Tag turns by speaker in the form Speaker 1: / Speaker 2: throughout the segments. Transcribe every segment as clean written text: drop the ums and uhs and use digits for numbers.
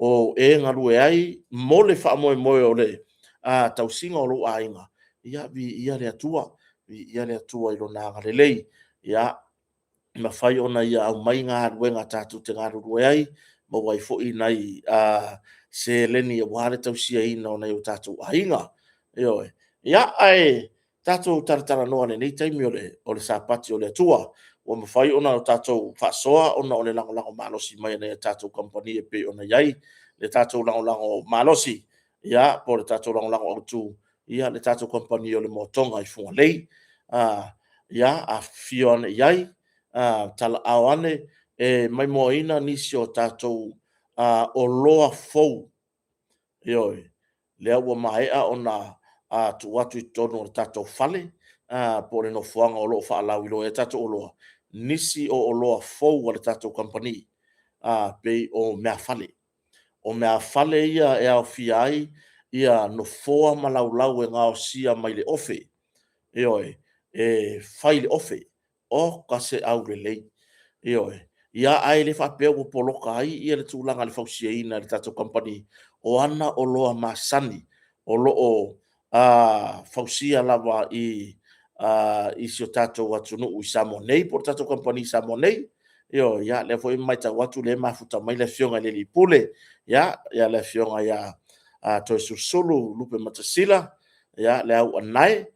Speaker 1: o e galue ai mo le faamoemoe o le tausiga o lou aiga, ia viia le Atua, viia le Atua i Lona agalelei. Ia mafai ona Ia aumai galuega tatou te galulue ai, maua ai foi nai seleni aua le tausiaina o nai o tatou aiga. Ioe. Ia, ae tatou talatalanoa i lenei taimi o le Sapati o le Atua, ua mafai ona tatou faasoa ona o le lagolago malosi mai a nai a tatou kamupani e pei ona i ai le tatou lagolago malosi, ia, po o le tatou lagolago autu, le tatou kamupani o le Motoga i Fugalei. Ia, afifio ane i ai, talaaao ane e maimoaina nisi o tatou oloa fou, ioe, lea ua maea ona tuu atu i totonu o le tatou fale, po o le nofoaga o lo o faalauiloa ai a tatou oloa, nisi o oloa fou a le tatou kamupani, pei o meafale. O meafale ia e aofia ai nofoa ma laulau e gaosia mai le ofe, ioe, e fai i le ofe. Oka se aulelei, ioe. Ae le faapea ua poloka ai le tulaga i le fausiaina e le tatou kamupani o ana oloa masani o lo o fausia lava i si o tatou atunuu i Samoa nei po o le tatou kamupani i Samoa nei. Ioe. Ia, o lea foi e matau atu o lea e mafuta mai le Afioga i le Alii Pule, le Afioga ia Toeolesulusulu Lupematasila, le au Anae,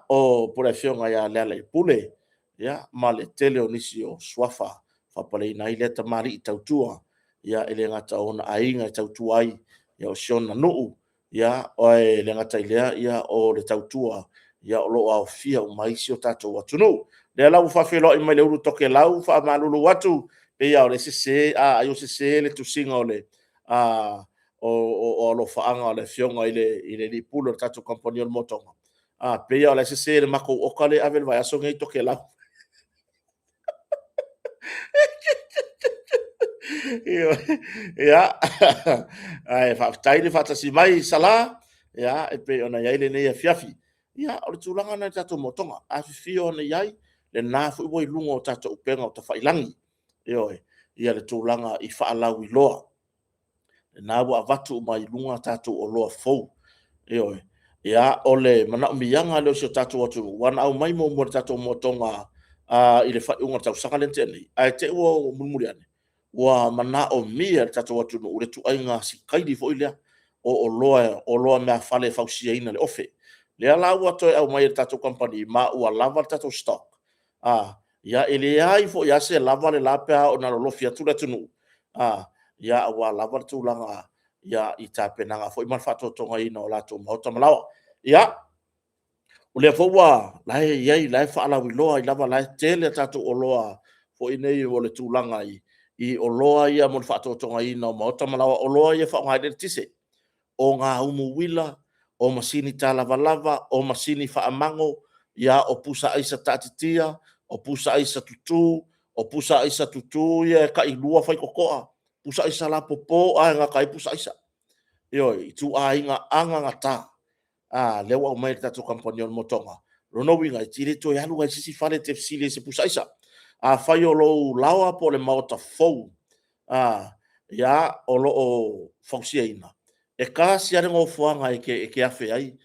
Speaker 1: po o le Afioga ia Lealailepule, ma le tele o nisi o suafa e faapaleina ai lea tamalii tautua, e le gata o ona aiga e tautua ai, a o si ona nuu, ae le gata i lea o le tautua o lo o aofia uma ai si o tatou atunuu. O lea la ua faafeiloai mai le ulu Tokelau, faamalulu atu, pei lava o lea e sese, ai ua sese le tusiga o alofaaga o le Afioga i le Alii Pule o le tatou Kamupani o le Motoga, pei lava o la e sese i le matou oka lea e ave i le vaiaso lenei i Tokelau. Ia, ae faafetai le faatasi mai Sala e pei ona i ai lenei afiafi. Ia, o le tulaga lena i le tatou motoga. Afifio ane i ai, o lena foi ua i luga o tatou upega tafailagi, ioe, le tulaga i faalauiloa. O lena ua avatu uma i luga a tatou oloa fou. Ioe. Ia, o le manaomiaga lea o si o tatou atunuu, aua na aumai muamua e le tatou motoga i le faaiuga o le tausaga lea na tea nei, ae te i ua mulimuli ane ua manaomia e le tatou atunuu le ituaiga sikaili foi lea o oloa meafale e fausiaina i le ofe. Lea la ua toe aumai e le tatou kamupani, ma ua lava le tatou stock. E leai foi lava se lava le la pe a oo ina lolofi atu le atunuu, aua lava le tulaga i tapenaga foi ma le faatotogaina o latou maota ma laoa. Ia, o lea foi ua i ai o la e faalauiloa ai lava, o la e tele a tatou oloa foi nei o le tulaga i oloa ia mo le faatotogaina o maota ma laoa, oloa ia e faaaoga ai le eletise, o gaumu uila, o masini talavalava, o masini faamago, o pusa aisa taatitia, o pusa aisa tutu, o pusa aisa tutu ia e tailua faitotoa, pusa aisa lapopo lava e gata ai pusa aisa. Ioe, ituaiga aga gata lea ua aumai e le tatou kamupani o le Motoga. O lona uiga, e te le toe alu la i se isi fale e te fesili ai i se pusa aisa. Afai o lou laoa po o le maota fou o lo o fausiaina, e tasi lava le nofoaga e te afe ai,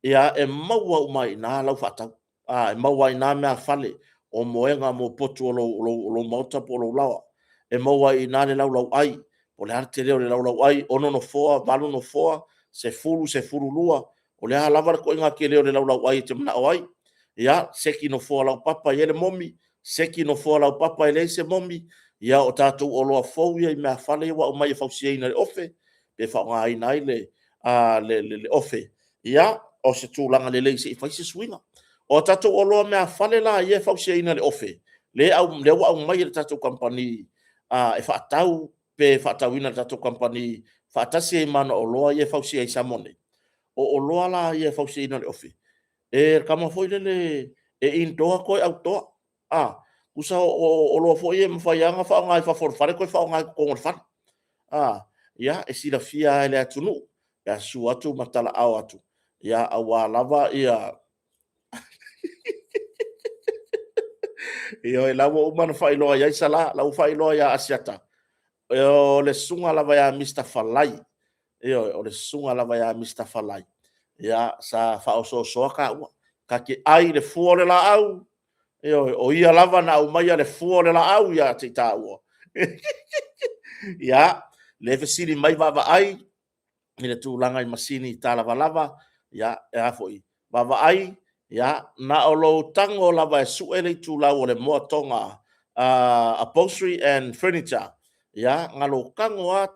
Speaker 1: e maua uma ai i ina lau faatau. E maua ai i ina meafale o moega mo potu o lou maota po o lou laoa. E maua ai i ina le laulauai, po o le a le tele o le laulauai, 6 nofoa, 8 nofoa, 10, 12, o le a lava le ituaiga tele o le laulauai e te manao ai. Ia, seki nofoa laupapa e i ai le momi, seki nofoa laupapa e leai se momi. Ia, o tatou oloa fou ia i meafale ia ua aumai e fausiaina i le ofe pe faaaogaina ai le ofe. Ia, o se tulaga lelei se i fai se suiga. O a tatou oloa meafale la ia e fausiaina i le ofe, lea ua aumai e le tatou kamupani e faatau pe faatauina e le tatou kamupani faatasi ai ma ana oloa ia e fausia i Samoa nei. O oloa la ia e fausiaina i le ofe, o le tama foi lele e indoor toe outdoor. Tusa o oloa foi ia e mafai lava ona faaaoga i fafo o le fale toe faaaoga i totonu o le fale. Ia, e silafia lava e le atunuu pe a susu atu ma talaaao atu aua lava… Ioe, o la ua uma ona faailoa i ai Sala, o la ua faailoa ia Asiata. O le susuga lava ia Mr Falai, ioe, o le susuga lava ia Mr Falai, ia sa faaosoosoa taua, ta te ai i le fua o le laau, ioe, o ia lava na aumaia le fua o le laau ia te i taua. Ia, lea e fesili mai Vaavaai i le tulaga i masini talavalava, ia Vaavaai, na o lou tago lava e sue le itulau o le Moa Toga Upholstery and Furniture, ia na lou tago lava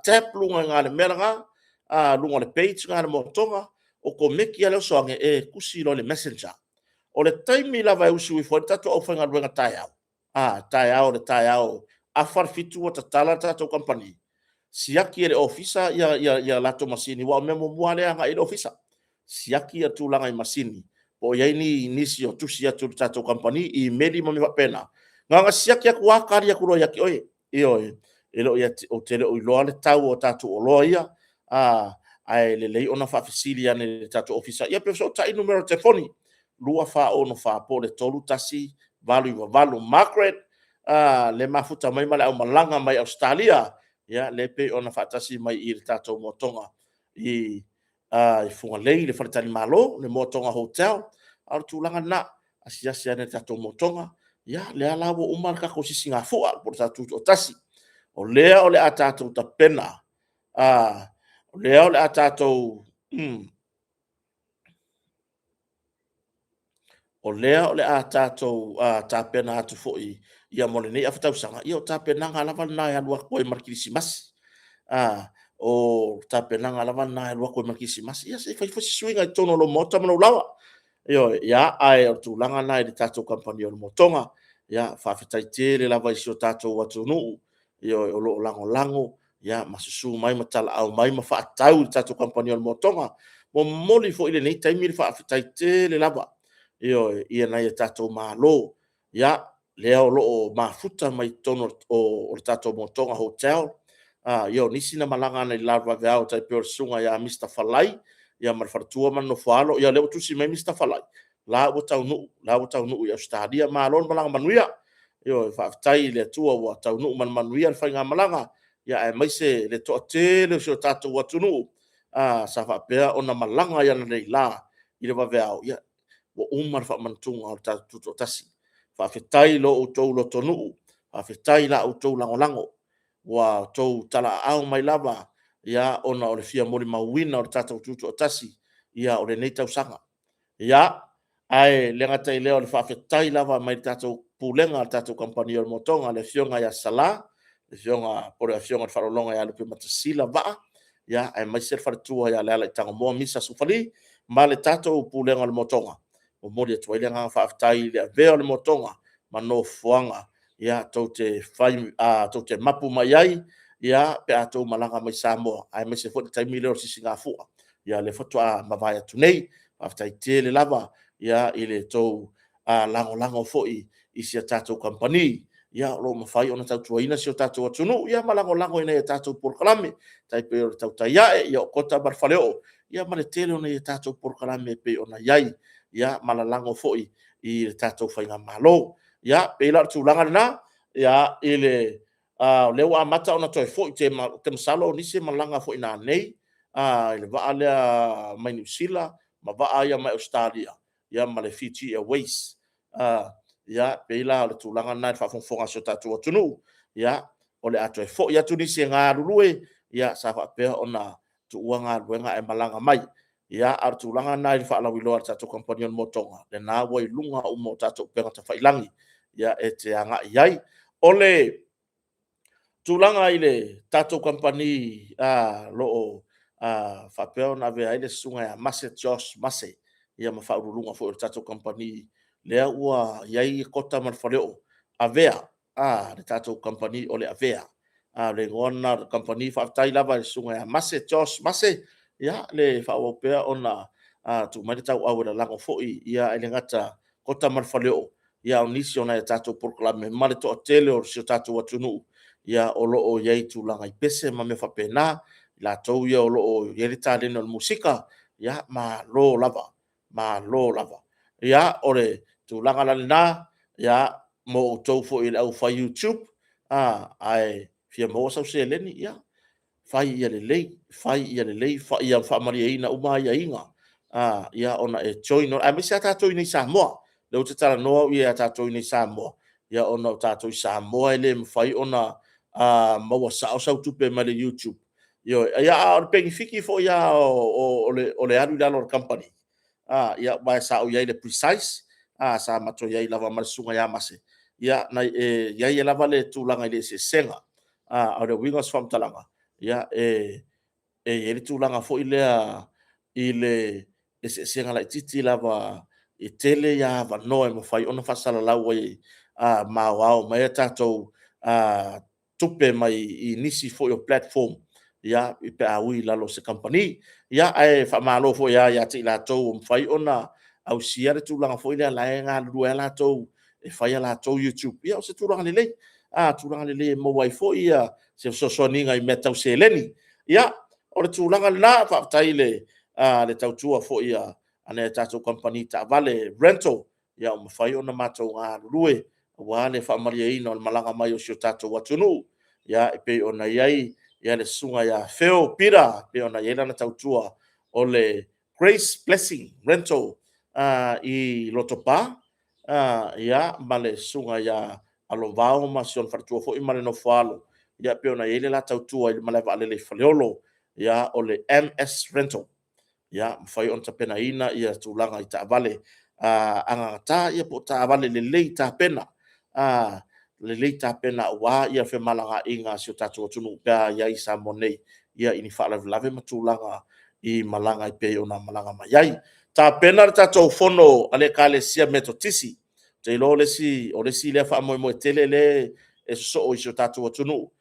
Speaker 1: tap luga i ina i le mea lena, luga o le page lena a le Moa Toga, okomeki lava le oso ane e tusi loa i le messenger. O le taimi lava e usu ifo ai le tatou aufaigaluega taeao, taeao i le taeao afa le 7 ua tatala le tatou kamupani, siaki e le Ofisa a latou masini, aua o le mea muamua lava lea e agai i ai le Ofisa, siaki le tulaga i masini po o i ai nisi o tusi atu i le tatou kamupani, imeli ma mea faapena. Na ona siaki atu lava tali atu loa ia te oe. Ioe. Ou te le o iloa le tau o tatou oloa ia, ae lelei ona faafesili ane i le tatou Ofisa, ia pe fesootai i le numera o le telefoni 2464 po o le 3188. Margaret, lea e mafuta mai ma le aumalaga mai Ausetalia, lea e pei ona faatasi mai i le tatou Moa Toga i Fugalei i le faletalimalo, le Moa Toga Hotel. A o le tulaga lena, asiasi ane i le tatou Moa Toga, ia lea la ua uma le tatou Sisigafua po o le tatou Tutoatasi. O lea o le a tatou tapena, o lea o le a tatou o lea o le a tatou tapena atu foi mo lenei afa tausaga. Ia o tapenaga lava lena e alu atu ai ma le Kerisimasi. O tapenaga lava lena e alu atu ai ma le Kerisimasi. Ia se i fai foi se suiga i totonu o lou maota ma lou laoa. Ioe. Ia, ae o le tulaga lena i le tatou kamupani o le Moa Toga. Faafetai tele lava i si o tatou atunuu, ioe, o lo o lagolago ma susu mai ma talaau mai ma faatau i le tatou kamupani o le Moa Toga. Momoli foi i lenei taimi le faafetai tele lava, ioe, i nai o tatou malo, lea o lo o mafuta mai totonu o le tatou Moa Toga Hotel. Ia o nisi na malaga analeila i le vaveao e tai pei o le susuga ia Mr Falai ma le faletua ma le nofoaalo. Ia o lea ua tusi mai Mr Falai, o la ua taunuu, la ua taunuu i Ausetalia. Malo le malaga manuia. Ioe, faafetai i le Atua ua taunuu ma le manuia le faigamalaga, aemaise le toatele o si o tatou atunuu sa faapea ona malaga analeila i le vaveao. Ia, ua uma le faamanatuga o le tatou Tutoatasi. Faafetai i lo outou lotonuu, faafetai i la outou lagolago, ua outou talaaao mai lava ona o le fia molimauina o le tatou Tutoatasi o lenei tausaga. Ia, ae le gata i lea o le faafetai lava mai le tatou Pulega a le tatou Kamupani o le Moa Toga, le Afioga ia Sala, po o le Afioga i le Faaaloaloga ia Lupematasila Vaa, aemaise le faletua ia Lealaitagomoa Misa Sufali ma le tatou Pulega o le Moa Toga. E momoli atu ai le agaga faafetai i le avea o le Moa Toga ma nofoaga tou te mapu mai ai pe a outou malaga mai Samoa, aemaise foi le taimi lea o le Sisigafua lea faatoa mavae atu nei. Faafetai tele lava i le tou lagolago foi i si a tatou kamupani o lo o mafai ona tautuaina si o tatou atunuu ma lagolago i nai a tatou polokalame e tai pei o le Tautai Ae, o Kota ma le Faleoo, ma le tele o nai a tatou polokalame e pei ona i ai, ma lalago foi i le tatou faigamalo. Ia, e pei la o le tulaga lena, o lea ua amata ona toe foi, ou te masalo o nisi e malaga foi nanei i le vaa lea mai Niu Sila ma vaa ia mai Ausetalia ma le Fiji Airways. E pei la o le tulaga lena i le faafogafoga a si o tatou atunuu, o le a toe foi atu nisi e galulue, sa faapea ona tuua galuega ae malaga mai. A o le tulaga lena i le faalauiloa a le tatou kamupani o le Moa Toga, lena ua i luga uma o tatou upega tafailagi e te agai i ai. O le tulaga i le tatou kamupani o lo o faapea ona avea ai le Susuga ia Mase Josh Mase ma faauluuluga foi o le tatou kamupani, lea ua i ai Kota ma le Faleoo, Avea, le tatou kamupani o le Avea. O le igoa lena o le kamupani. Faafetai lava i le Susuga ia Mase Josh Mase, le faaauau pea ona tuu mai le tauau e lalago foi, e le gata i Kota ma le Faleoo, a o nisi o nai a tatou polokalame ma le toatele o si o tatou atunuu o lo o i ai i tulaga i pese ma mea faapena, i latou ia o lo o i ai le taleni o le musika, ia malo lava, malo lava. Ia, o le tulaga la lena mo outou foi le aufai YouTube, ae Fia maua sau seleni, ia, fai ia lelei, fai ia lelei, ia faamalieina uma aiaiga, ia, ona e join, aemaise lava tatou i inei i Samoa. O lea ou te talanoa au ia tatou i inei i Samoa, ia ona o tatou i Samoa e le mafai ona maua sao sau tupe mai le YouTube. Ioe, a o le penefiti foi lava o le alu i lalo o le kamupani, ia aua sa ou i ai i le Precise, sa matou i ai lava ma le Susuga ia Mase, e i ai lava le tulaga i le eseesega. A o le uiga o se faamatalaga, ia e i ai le tulaga foi lea i le eseesega laitiiti lava, e tele avanoa e mafai ona faasalalau ai ma aoao mai ai tatou tupe mai nisi foi o platform pe a ui i lalo o se kamupani. Ia, ae faamalo foi lava ia i latou ua mafai ona ausia le tulaga foi lea o la e galulue lava latou e fai a latou YouTube. Ia o se tulaga lelei, tulaga lelei e maua ai foi se fesoasoaniga i mea tau seleni. Ia, o le tulaga lena, faafetai i le tautua foi a nai a tatou kamupani taavale rental ua mafai ona matou galulue aua le faamalieina o le malaga mai o si o tatou atunuu e pei ona i ai le Susuga ia Phil Peter e pei ona i ai lana tautua o le Grace Blessing Rental i Lotopa, ma le Susuga ia Alovao ma si ona faletua foi ma le nofo a alo, e pei ona i ai le la tautua i le malae vaalele i Faleolo, o le MS Rental. Ua mafai ona tapenaina tulaga i taavale agagata po o taavale lelei tapena, lelei tapena aua femalagaaiga a si o tatou atunuu pe a i ai i Samoa nei i ni faalavelave ma tulaga i malaga e pei ona malaga mai ai. Tapena le tatou fono a le Ekalesia Metotisi. Ou te iloa o le isi lea faamoemoe tele lea e sosoo i si o tatou atunuu,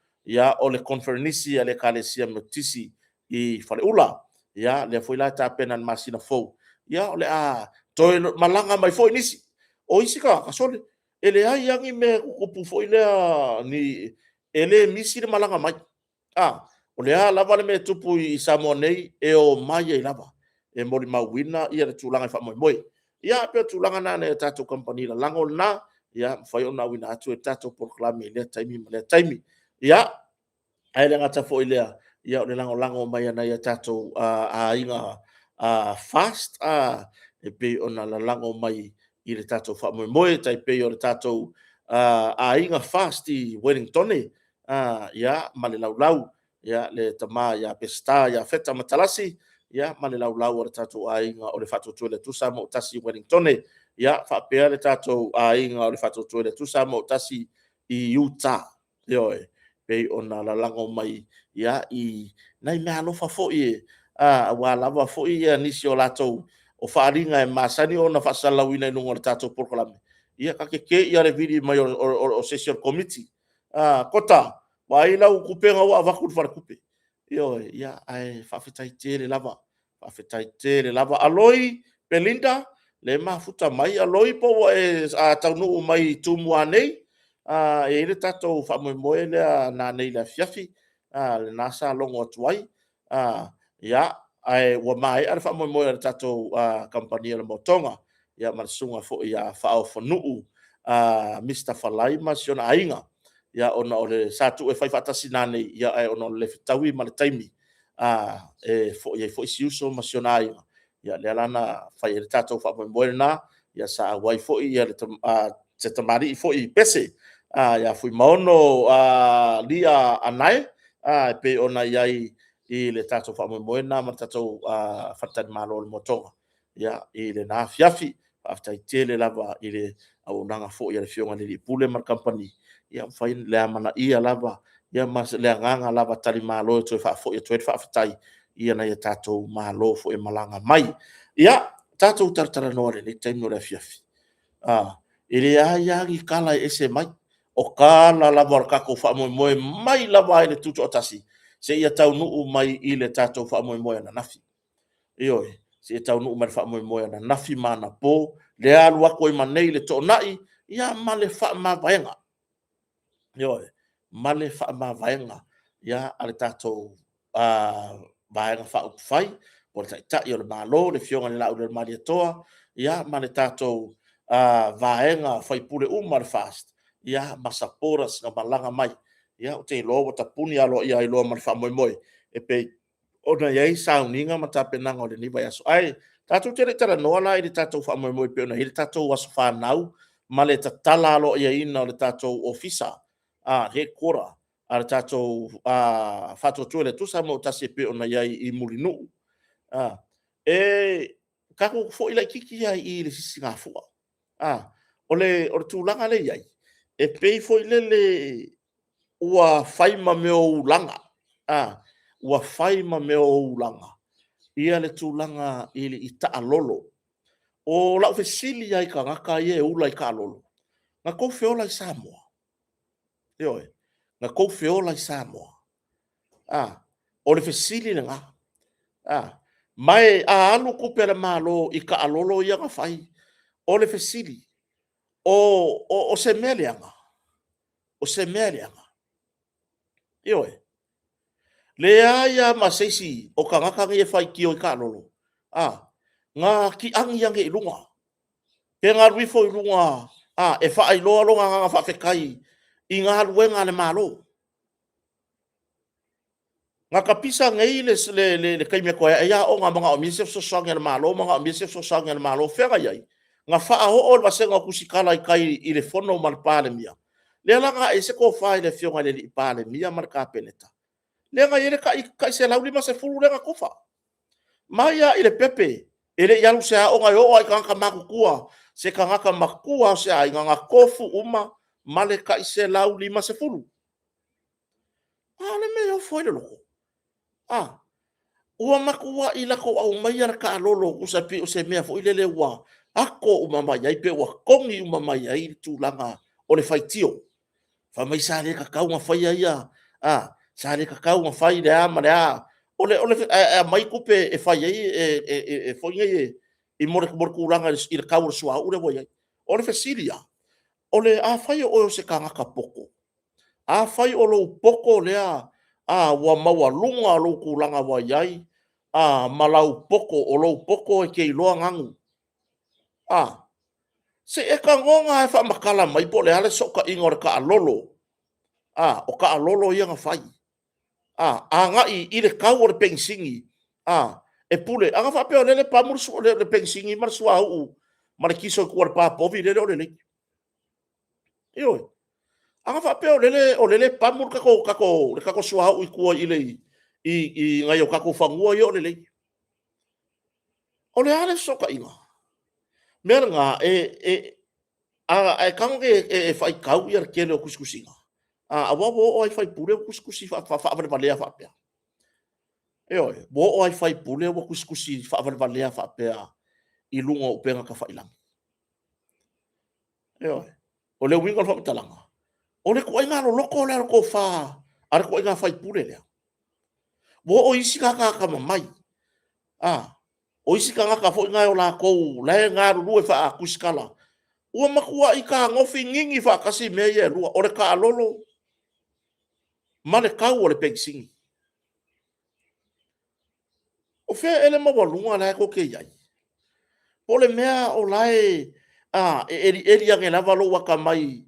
Speaker 1: o le koneferenisi a le Ekalesia Metotisi i Faleula. Ia, lea foi la e tapena i le masina fou, o le a toe malaga mai foi nisi. O isi tagata, sole, e leai lava ni mea e tutupu foi lea, e le misi le malaga mai. O le a lava le mea e tupu i Samoa nei, e omai ai lava e molimauina le tulaga i le faamoemoe. Ia, pei o le tulaga lena nai a tatou kamupani lalago lena, e mafai ona auina atu ai le tatou polokalame i lea taimi ma lea taimi. Ia, ae le gata foi i lea, o le lagolago mai a nai o tatou aiga FAST e pei ona lalago mai i le tatou faamoemoe, e tai pei o le tatou aiga FAST i Ueligitone ma le Laulau, le tama ia Peseta ia Feta Matalasi ma le Laulau a le tatou Aiga o le Faatuatua i le Atua Samoa ua Tasi i Ueligitone. Ia faapea le tatou Aiga o le Faatuatua i le Atua Samoa ua Tasi i Utah, ioe, pei ona lalago mai i nai meaalofa foi aua lava foi nisi o latou faaaliga e masani ona faasalalauina i luga o le tatou polokalame. Ia ta te te i lava i le vili mai o se isi o le Komiti, “Kota, vaai lau tupe lena ua avatu i le faletupe.” Ioe. Ae faafetai tele lava, faafetai tele lava. Aloi Belinda, lea e mafuta mai Aloi po ua e taunuu mai i Tumua nei? E i ai le tatou faamoemoe lea nanei i le afiafi, lena sa logo atu ai. Ae ua maea le faamoemoe o le tatou kamupani o le Motoga ma le Susuga foi ia Faaofonuu Mr. Falai ma si ona aiga, ona sa tuu e fai faatasi nanei, ae ona o le le fetaui ma le taimi e foi ai foi si uso ma si ona aiga, lea la na fai ai le tatou faamoemoe lena. Sa auai foi se tamalii foi Pese ia Fuimaono Lia Anae e pei ona i ai i le tatou faamoemoe lena ma le tatou faletalimalo o le Motoga i lena afiafi. Faafetai tele lava i le auaunaga foi a le Afioga i le alii Pule ma le kamupani, ua mafai ona amanaia lava ma le agaga lava talimalo e toe faafoi atu ai le faafetai i nai o tatou malo foi e malaga mai. Ia, tatou talatalanoa i lenei taimi o le afiafi, e leai lava ni tala e ese mai, o tala lava o le tatou faamoemoe mai lava i le Tutoatasi seia taunuu mai i le tatou faamoemoe ananafi. Ioe, seia taunuu mai i le faamoemoe ananafi ma anapo, lea e alu atu ai ma nei i le toonai ma le faamavaega. Ioe, ma le faamavaega a le tatou Vaega Faaupufai po o le Taitai o le Malo, le Afioga i le Laaulialemalietoa ma le tatou vaega o faipule uma a le FAST ma supporters na malaga mai. Ia, ou te iloa ua tapuni aloaia ai loa ma le faamoemoe e pei ona i ai sauniga ma tapenaga o lenei vaiaso. Ae tatou te le i talanoa la i le tatou faamoemoe e pei ona i ai le tatou aso fanau ma le tatala aloaiaina o le tatou Ofisa, Headquarter a le tatou Faatuatua i le Atua Samoa ua Tasi e pei ona i ai i Mulinuu. E tatou foi laitiiti lava i le Sisigafua. O le tulaga lea e i ai, e pei foi lele ua fai ma mea o ulaga, ua fai ma mea o ulaga ia le tulaga i taalolo. O lau fesili lava i tagata ia e ula i taalolo, na tou feola i Samoa? Ioe, na tou feola i Samoa? O le fesili lena. Ma a alu tupe a le Malo i taalolo ia na fai, o le fesili, o se mea leaga? O se mea leaga? Ioe. Leai lava ma se isi o tagata nei e faitio i taalolo, na ti agi ane i luga, pe na alu ifo i luga e faailoa lona agaga faafetai i galuega a le Malo. Na tapisa nei le taimi e toe ae ai aoga, manaomia se fesoasoani a le Malo, manaomia se fesoasoani a le Malo. O fea na i ai? Na faaoo le vasega o tusitala i tai i le Fono ma le Palemia, lea la na ae ai se tofa i le Afioga i le Palemia ma le Kapeneta, lea na i ai le tai $150 lea na tufa. Mai lava i le pepe, e le i alu i se aoga, e oo lava i tagata matutua, se tagata matua lava o se aiga na tofu uma ma le tai $150. A o le mea e ofo ai le loto, ua matuai latou aumaia le taalolo tusa pei o se mea foi lele ua ato uma mai ai pe ua togi uma mai ai le tulaga o le faitio. Fai mai sa le tatau ona faia ia, sa le tatau ona fai le a ma le a, ae aumai tupe e fai ai mo le tulaga i le tau o le suauu lea ua i ai. O le fesili la, afai o oe o se tagata poto, afai o lou poto lea ua maualuga lou tulaga ua i ai ma lau poto, o lou poto e te iloa nanu, se i e tago lava e faamatala mai po o le a le fesootaiga o le taalolo, o taalolo ia na fai, agai i le tau o le penisini e pule. Ana faapea o lele e pamu le penisini ma le suauu ma le kiso i tua i le pa povi lele o lelei. Ioe. Ana faapea o lele e pamu le tatou suauu i tua i nai o tatou fanua ia o lelei. O le a le fesootaiga? O le mea lena, a e tago e faitau le tele o tusitusiga, aua ua oo lava i faipule ua tusitusi faavalevalea faapea. Ioe. Ua oo lava i faipule ua tusitusi faavalevalea faapea i luga o upega tafailagi. Ioe. O le uiga o le faamatalaga, o le ituaiga loloto lea o le tofa a le ituaiga sui usufono lea. Ua oo i isi tagata atamamai, o isi tagata foi na o latou o la e galulue faatusitala, ua matuai fetagofi nini faatasi mea ia e lua, o le taalolo ma le tau o le penisini. O fea ea le maualuga la e tou te i ai? Po o le mea o la e elieli ane lava lou atamai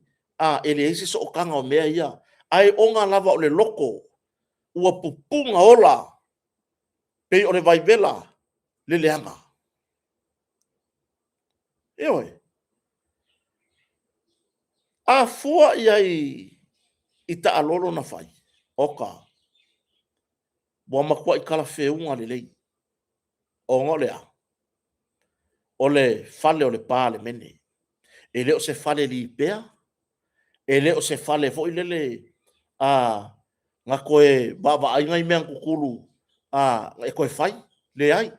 Speaker 1: e leai se sootaga o mea ia, ae ona lava o le loto ua pupuna ola pei o le vaivela le leaga. Ioe. A fua i ai i taalolo na fai, oka, ua matuai talafeuga lelei, ona o le a? O le fale o le Palemene, e le o se fale lipea, e le o se fale foi lele na toe vaavaai nai mea na tutulu e toe fai. Leai.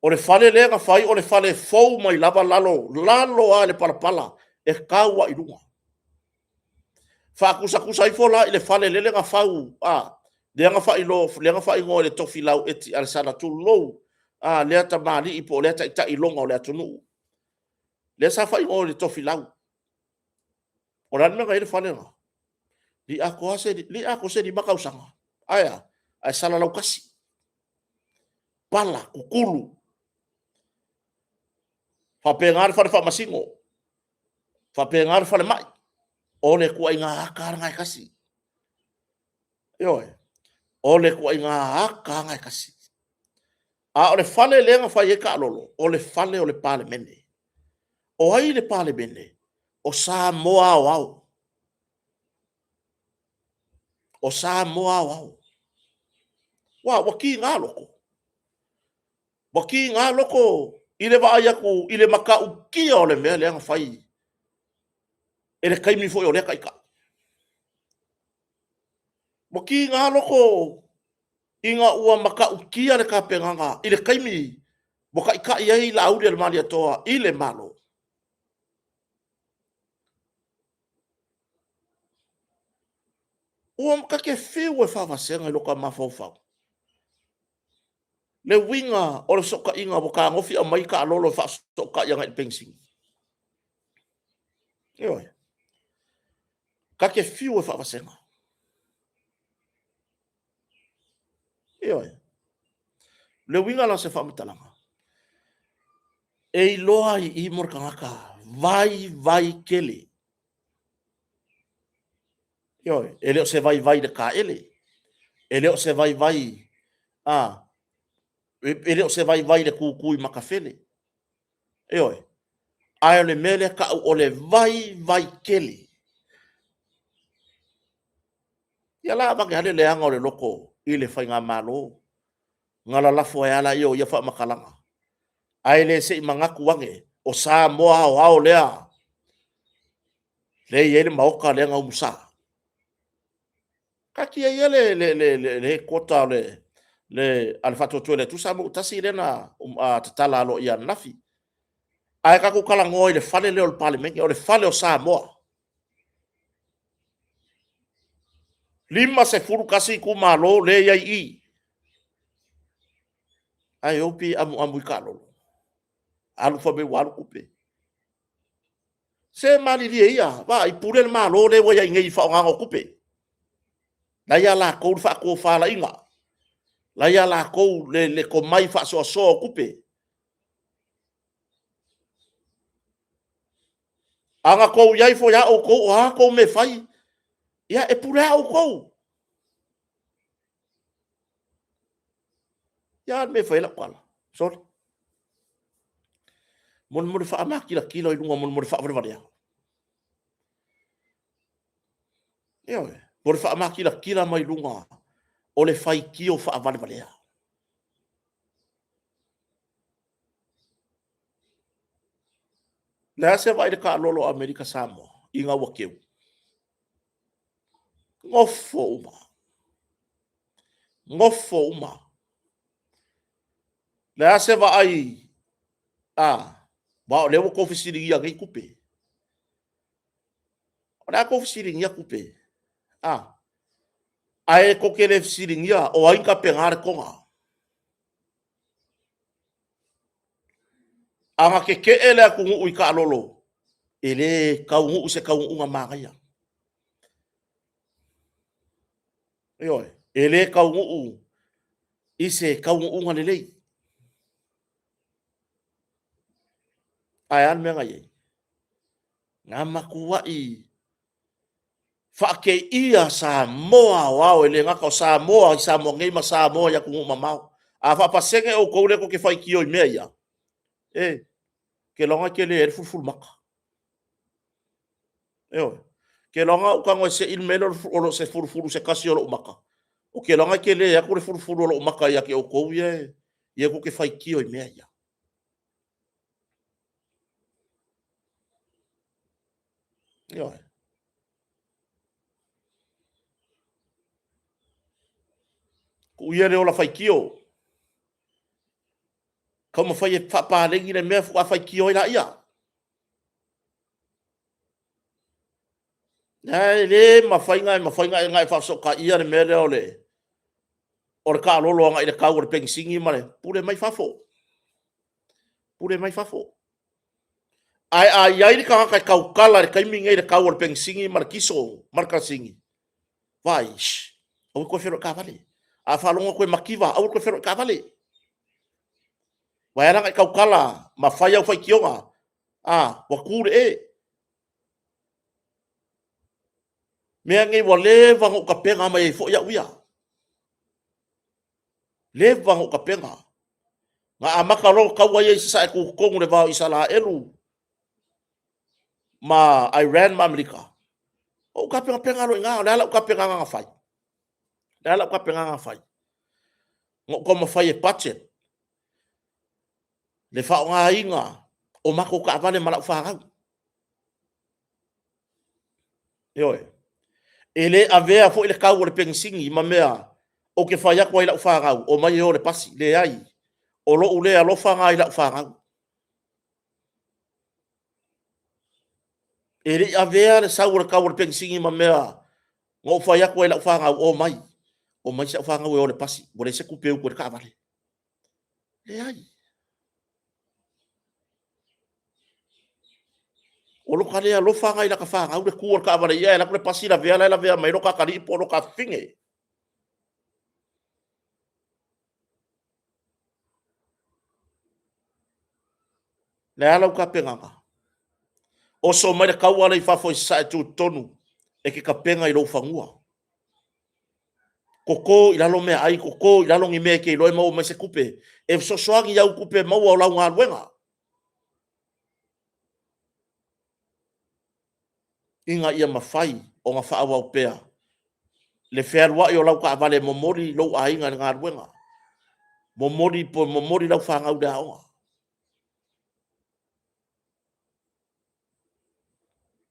Speaker 1: O le fale lea na fai o le fale fou mai lava lalo, lalo lava i le palapala e tau lava i luga. Faatusatusa ifo la i le fale lele na fau, lea na faaigoa i le Tofilau Eti Alesana, tulou lea tamalii po o lea taitai iloga o le atunuu, lea sa faaigoa o le Tofilau. O le a le mea na i ai le fale lena? E le i atoa se 5 tausaga. Ae a? Ae salalau tasi, pala, tutulu. E faapena le fale faamasino, faapena le falemai. O le ituaiga ata lava lena e tasi. Ioe, o le ituaiga ata lava e tasi. A o le fale lea na fai ai taalolo, o le fale o le Palemene. O ai le Palemene? O Samoa aoao. O Samoa aoao. Ua tiga loto, ua tiga loto i le vaai atu i le matautia o le mea lea na fai e le taimi foi o lea Taitai. Ua tiga loto ina ua matautia le tapenaga i le taimi ua taitai ai Laaulialemalietoa i le Malo. Ua ta te fiu e faavasega i lo ta mafaufau le uiga o le fesootaiga ua fetagofi aumai taalolo e faafesootai agai i le penisini. Ioe. Ta te fiu e faavasega. Ioe. O le uiga la o se faamatalaga, e iloa lava i i le tagata vaivai tele. Ioe, e le o se vaivai i le taele, e le o se vaivai, e le o se vaivai i le tutu i matafele. Ioe, ae o le mea lea e tau o le vaivai tele. Ia la avane lava le leaga o le loto i le Faigamalo, ona lalafo ai lava lea o ia faamatalaga, ae le se i manatu ane, o Samoa aoao lea, lea e i ai le Maota lea na umusa. Taatia ia le headquarter a le Faatuatua i le Atua Samoa ua Tasi lea na tatala aloaia ananafi. Ae tatou talanoa i le fale lea o le Palemene, o le fale o Samoa. E 51 itumalo lea e i ai i i, ae o pei e amuamu i taalolo, alu fai mai ua alu tupe. Se malilie ia, vaai, pule le Malo lea ua i ai nei i le faaaogaina o tupe. O la e ia latou le faatofalaiga, o la e ia latou le tomai faasoasoa o tupe. A na outou i ai foi lava outou o a outou mea e fai, ia e pule lava outou. Ia a le mea e fai ai lau tala? Sole, mo le faamatilatila i luga mo le faavalevalea. Ioe, mo le faamatilatila mai luga o le faitio faavalevalea. O le a se vaai i le taalolo a Amerika Samoa ina ua teu? Nofo uma, nofo uma. O le a se vaai? Aua o lea ua outou fesiligia nei tupe. O le a tou fesiligia tupe? A? Ae tou te le fesiligia o ai na tapenaina le toga? A na tetee le atunuu i taalolo, e le taunuu i se taunuuga manaia. Ioe, e le taunuu i se taunuuga lelei. Ae a le mea na i ai? Na matuai faateia Samoa aoao, e le gata o Samoa i Samoa nei ma Samoa i atunuu mamao. A faapasene outou lea tou te faitio i mea ia, e, ou te iloa e tele ai le fulufulumata. Ioe. Ou te iloa a ou tago e sei le mea lea o se fulufulu i se tasi o lou mata, ou te iloa e tele atu le fulufulu o lou mata ia te outou ia e tou te faitio i mea ia. Ioe. Tuu ia le ola faitio, taumafai e faapaleni le mea faatoa faitio ai lea. E le mafai ona e faafesootaia le mea lea o le taalolo agai i le tau o le penisini ma le pule mai fafo, pule mai fafo. Ae a i ai le tagata e tautala i le taimi lenei i le tau o le penisini ma le kiso ma le kalasini, vaai, shh, aua e toe fealuai taavale. A faalogo atu e mativa, aua le toe fealuai taavale. Aua e ala ona e tautala ma fai au faitioga, a, ua tu le e. Mea nei ua leva ona ou tapena mai ai foi au ia. Leva ona ou tapena. Na amata loa ona taua ia i Sasae tutotonu i le va o Isaraelu ma Iran ma Amerika. Ou tapenapena loa i ina, o le a lau tapenaga na fai? O le a lau tapenaga na fai? Na ou taumafai e budget le faaaogaina o matou taavale ma lau fanau. Ioe. E le avea foi le tau o le penisini ma mea ou te fai atu ai i lau fanau, omai e o i le pasi. Leai, o lou le alofa lena i lau fanau. E le i avea le sau o le tau o le penisini ma mea na ou fai atu ai i lau fanau, omai, omai si au fanau e o i le pasi, ua leai se tupe e utu ai le taavale. Leai. O lo ta le alofa lena i lata fanau le tu o le taavale i i ae alu atu le pasi lavea la e lavea mai ai lo ta atalii po o lo ta afafine. O le a lau tapenaga? Oso mai le taua lea i fafo i Sasae tutotonu e te tapena i lou fanua. Toto i lalo meaai, toto i lalo ni mea e te iloa e maua mai se tupe e fesoasoani i au tupe maua o lau galuega. Ina ia mafai ona faaauau pea le fealuai o lau taavale e momoli lou aiga i le galuega, momoli lau fanau i le aoga.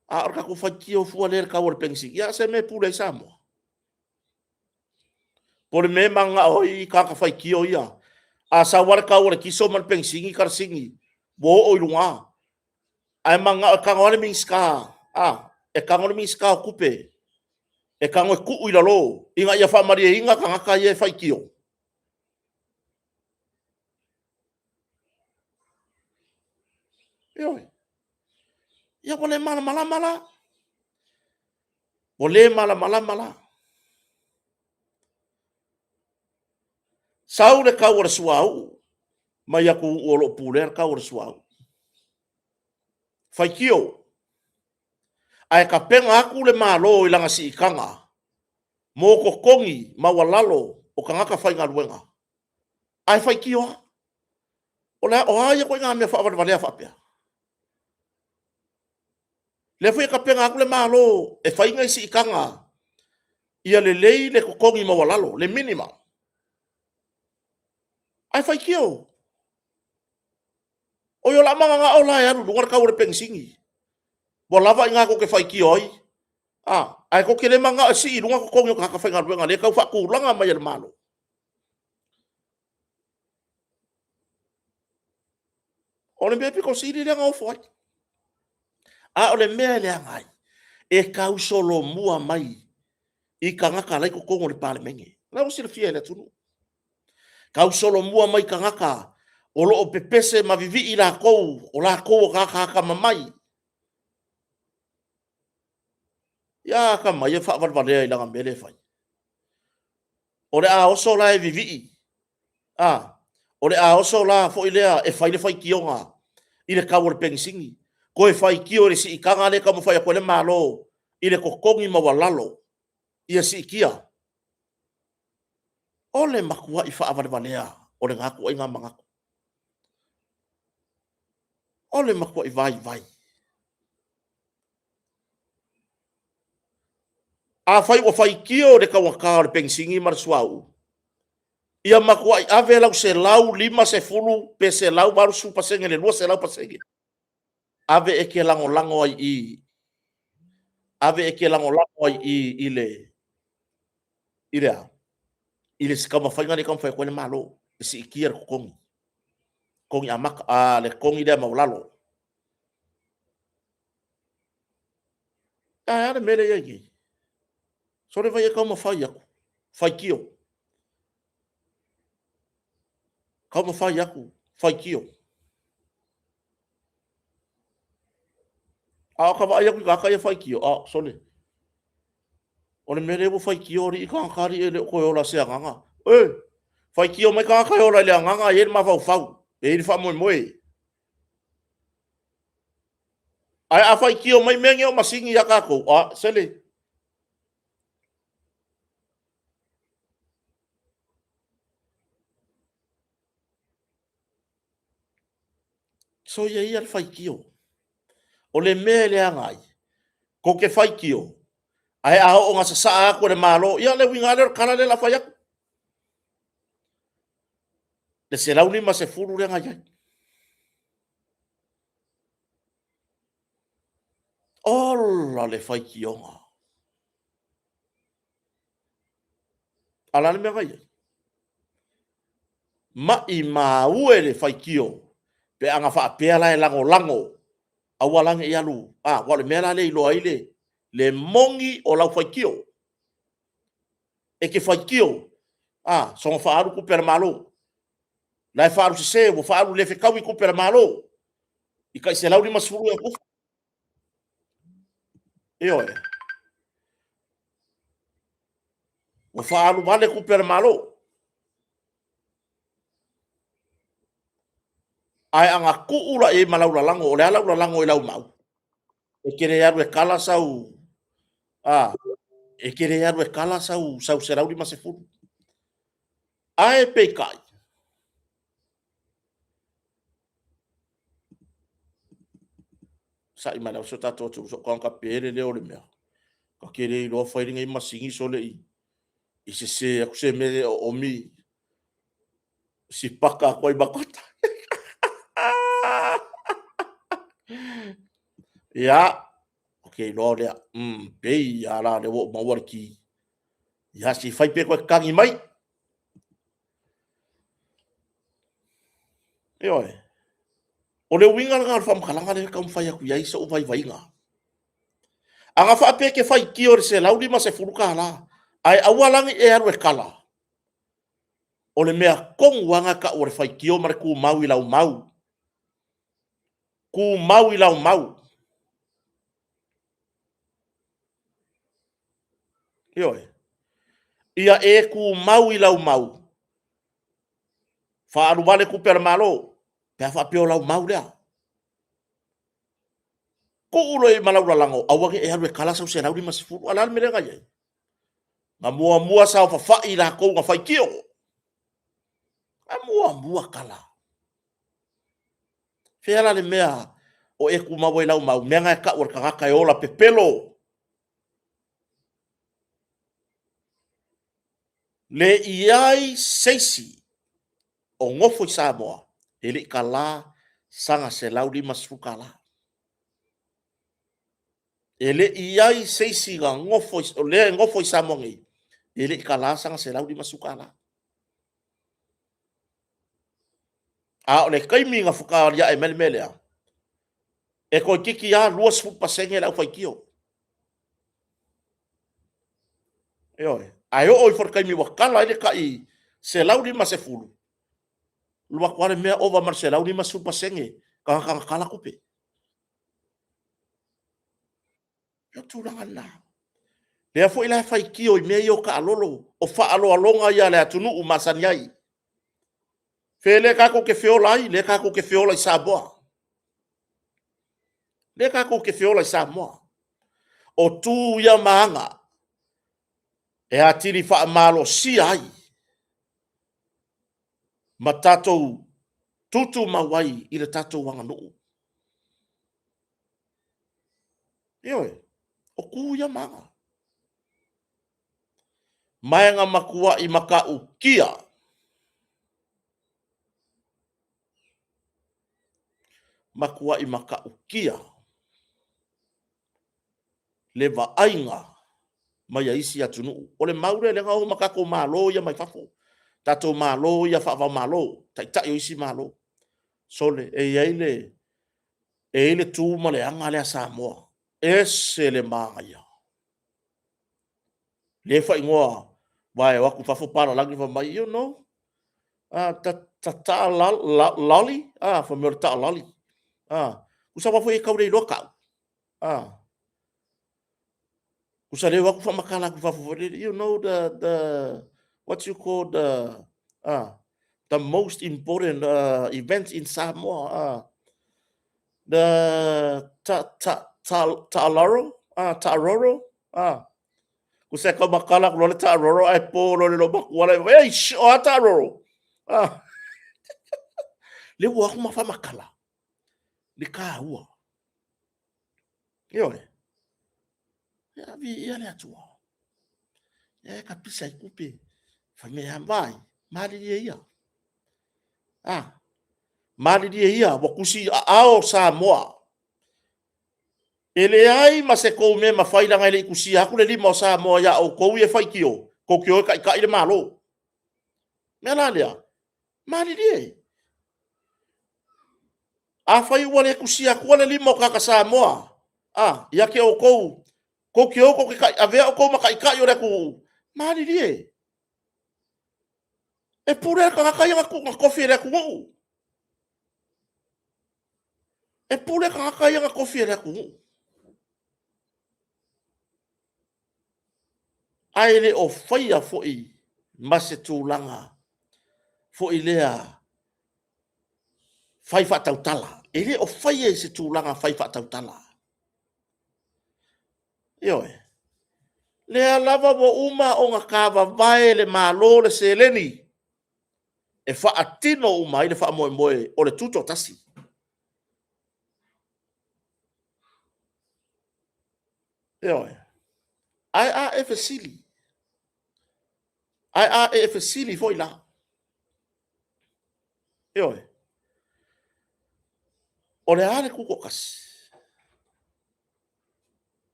Speaker 1: A o le tatou faitio fua lea i le tau o le penisini, ia o se mea e pule ai Samoa? Po o le mea e mananao ai tagata faitio ia, a sau lava le tau o le kiso ma le penisini talasini ua oo i luga, ae mananao e tago lava le Minisita, a, e tago le Minisita o Tupe e tago e tuu i lalo ina ia faamalieina tagata ia e faitio. Ioe. Ia ua le malamalama la. Ua le malamalama la. Sau le tau o le suauu mai atunuu o lo o pulea le tau o le suauu. Faitio, ae tapena atu le Malo i lana siitaga mo totogi maualalo o tagata faigaluega, ae faitio lava. O a ia ituaiga mea faavalevalea faapea? Lea foi e tapena atu le Malo e fai nai siitaga ia lelei le totogi maualalo, le minimum, ae faitio. Oi, o le a mananao la e alu i luga le tau o le penisini, ua lava i ina tou te faitio ai, a, ae tou te le mananao e sii i luga totogi o tagata faigaluega o lea e tau faatulaga mai e le Malo. O le mea pito sili lea na ofo ai. A o le mea e leaga ai, e tausolomua mai i tagata la e i totonu o le Palemene. O la ua silafia e le atunuu. Tausolomua mai i tagata o lo o pepese ma vivii latou, o latou o tagata atamamai. Ia atamai e faavalevalea i lana mea lea e fai. O le a oso la e vivii, a, o le a oso la foi lea e fai le faitioga i le tau o le penisini, toe faitio i le siitaga lea e taumafai atu ai le Malo i le totogi maualalo ia siitia. O le matuai faavalevalea o lena ituaiga manatu. O le matuai vaivai. Afai ua faitio le taugata o le penisini ma le suauu, ia matuai ave lau 150 pe 180% i le 200%, ave e te lagolago ai i i, ave e te lagolago ai i i le, i le a? I le taumafaiga lea e taumafai atu ai le Malo e siitia le totogi, totogi amata, a, le totogi lea maualalo. Ae a le mea lea e i ai nei? Sole vai e taumafai atu, faitio. Taumafai atu, faitio. A o ka vaai atu i tagata ia faitio, a, sole, o le mea lea ua faitio alii tagata alii e le o toe ola se agaga. E, faitio mai tagata e ola i le agaga e i ai le mafaufau, e i ai le faamoemoe. Ae a faitio mai mea nei o masini ia tatou, a, sele. Soia ia le faitio. O le mea e leaga ai, tou te faitio, ae a oo ina sasaa atu e le Malo, ia o le uiga lava lea o le tala lea o le a fai atu. Le $150 lea na i ai. Ola le faitioga. A o le a le mea na i ai? Maimau e le faitio pe ana faapea la e lagolago, aua la ne i alu, aua o le mea la lea e iloa ai le moni o lau faitio. E te faitio, a, soona faaalu tupe a le Malo, la e faaalu sese, ua faaalu le fetaui tupe a le Malo i tai $150 ia tufa. Ioe. Ua faaalu vale tupe a le Malo. Ae ana tuu la i ai ma lau lalago, o le a lau lalago i lau mau? E te le alu e kala sau, a, e te le alu e kala sau $150. Ae peitai, sa'i mai lava si o tatou atunuu, sou tagata pe le leo o le mea, ta te le iloa fai lenei masini sole i sese atu se mea e oomi sipaka atu ai ma ta. Ia, ou te iloa o lea. Pei lava la o lea ua ou maua le ki. Ia, se i fai pea toe tagi mai. Ioe. O le uiga lena o le faamatalaga lea e taumafai atu i ai sou vaivaiga. A na faapea e te faitio i le $150, ae aua la ne i e alu e kala, o le mea tonu lava lena e tau o le faitio ma le tumau i lau mau. Tumau i lau mau. Ioe. Ia e tumau i lau mau, faaalu vale tupe a le Malo, pe a faapea o lau mau lea. Tuu loa i ai ma lau lalago, aua ne i e alu e kala sau $150. A o le a le mea lea na i ai? Na muamua saofafai latou na faitio. Na muamua kala. Fea la le mea o e tumau ai lau mau? Mea na e tau o le tagata e ola pepelo. Le i ai se isi o nofo i Samoa e le i kala sana $150. E le i i ai se isi na nofo, o lea e nofo i Samoa nei, e le i kala sana $150. A o le taimi na faatoa aliae mai le mea lea, e toeitiiti lava 20% le aufaitio. Ioe. Ae oo ifo i le taimi ua kala ai le tai $150, alu atu lava le mea ova ma le 150% tagata na kala tupe. O le tulaga lena. Lea foi la e faitio i mea ia o taalolo, o faaaloaloga ia a le atunuu masani ai. Fea lea tatou te feola ai? Lea tatou te feola i Samoa. Lea tatou te feola i Samoa. O tu ia ma aga e atili faamalosia ai ma tatou tutumau ai i le tatou aganuu. Ioe, o tu ia ma aga. Ma e na matuai matautia matuai matautia le vaaiga mai a isi atunuu. O le mau lea, lea na o ma tatou malo ia mai fafo, tatou malo ia faava-o-Malo, taitai o isi malo. Sole, e i ai le, e i ai le tu ma le aga lea a Samoa, e ese le manaia. Lea e faaigoa, aua e o atu i fafo papalagi fai mai, you know, the lolly, fai mai o le taalolly. Tusa aua foi e tau le iloa tau. Tusa o lea e o atu faamatala atu i fafo foi lele, you know the, what you call the most important event in Samoa, the ta ta ta ta'aloro, ta'aroro, Tusa e taumatala atu loa le ta'aroro ae po loa i le loomatua la e, eish, o a ta'aroro? Lea ua o atu ma faamatala. le taua. Ioe. Ia, viia le Atua. Ia e tapisa ai tupe, fai mea e vaai, malilie ia. A, malilie ia, ua tusi aao Samoa. E leai ma se tou mea e mafai leaga e le i tusia atu le lima o Samoa ia outou ia e faitio, tou te o e taitai le Malo. O le mea la lea, malilie. Afai ua le tusia atua le lima o tagata Samoa, a, ia te outou, tou te o tou te avea outou ma taitai o le atunuu, malilie. E pule le tagata ia na tofi e le atunuu. E pule tagata ia na tofi e le atunuu. Ae le o faia foi ma se tulaga foi lea fai faatautala. E le o faia i se tulaga fai faatautala. Ioe. O lea lava ua uma ona tavavae e le Malo le seleni e faatino uma ai le faamoemoe o le Tutoatasi. Ioe. Ae a e fesili, ae a e fesili foi la, ioe, o le a le Tutoatasi?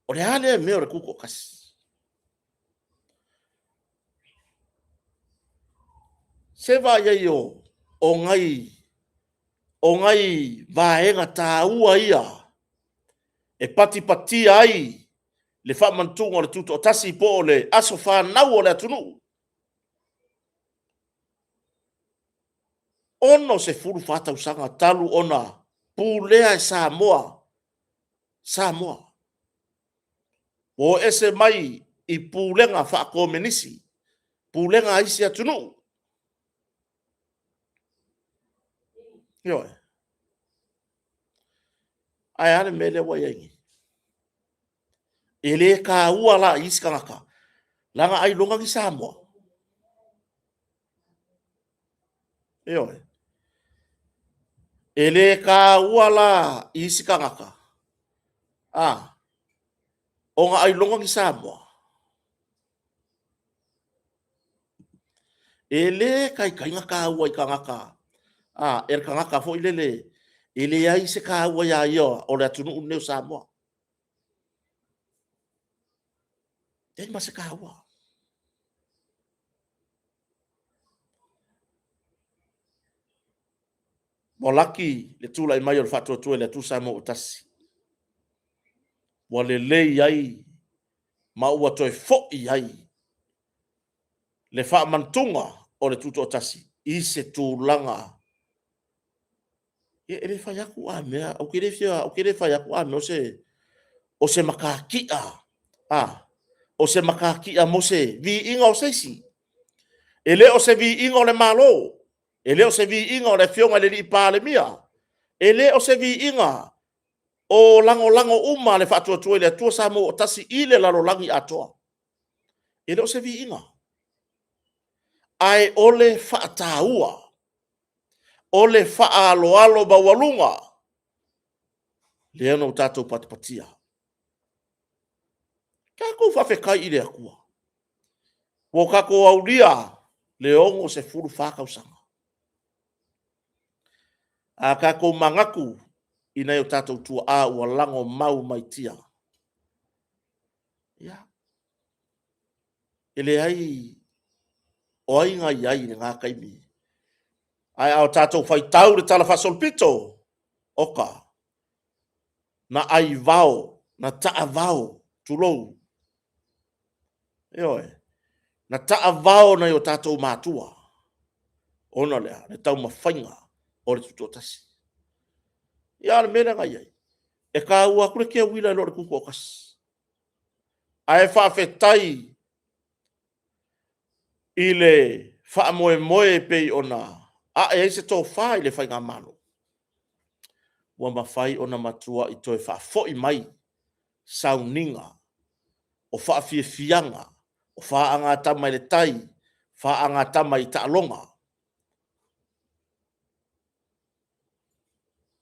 Speaker 1: O le a lea mea o le Tutoatasi? Se vaai i ai o nai vaega taua ia e patipatia ai le faamanatuga o le Tutoatasi po o le aso fanau o le atunuu. E 64 tausaga talu ona pulea e Samoa, Samoa. Ua o ese mai i pulega faa-Komenisi, pulega a isi atunuu. Ioe. Ae a le mea lea ua i ai nei? E le taua la i isi tagata, leaga ailoga ni Samoa. Ioe. E le taua la i isi tagata, a, ona ailoga ni Samoa. E le taitai ona taua i tagata, a, e le tagata foi lele e leai se taua ia ia o le atunuu lenei o Samoa. E leai ma se taua. Ua laki le tulai mai o le Faatuatua i le Atua Samoa ua Tasi, ua lelei ai ma ua toe foi ai le faamanatuga o le Tutoatasi i se tulaga. E le fai atu a mea, ou te le fai atu a mea o se matatia, a, o se matatia mo se viiga o se isi. E le o se viiga o le Malo, e le o se viiga o le Afioga i le Palemia, e le o se viiga o lagolago uma a le Faatuatua i le Atua Samoa ua Tasi i le lalolagi atoa. E le o se viiga, ae o le faataua, o le faaaloalo maualuga lea na o tatou patipatia. Tatou faafetai i le Atua ua tatou aulia le 64 tausaga. A tatou manatu i nai o tatou tuaa ua lago mau mai tia, ia, e leai, o ai na i ai i lena taimi? Ae a tatou faitau i le talafaasolopito, oka, na aivao, na taavao, tulou, ioe, na taavao nai o tatou matua, ona o le a? Le taumafaiga o le Tutoatasi. Ia a o le mea lea na i ai, e taua atu le teuila i lo le Tutoatasi. Ae faafetai i le faamoemoe e pei ona ae ai se tofa i le Faigamalo, ua mafai ona matuai toe faafoi mai sauniga o faafiafiaga, o faagatama i le tai, faagatama i taaloga.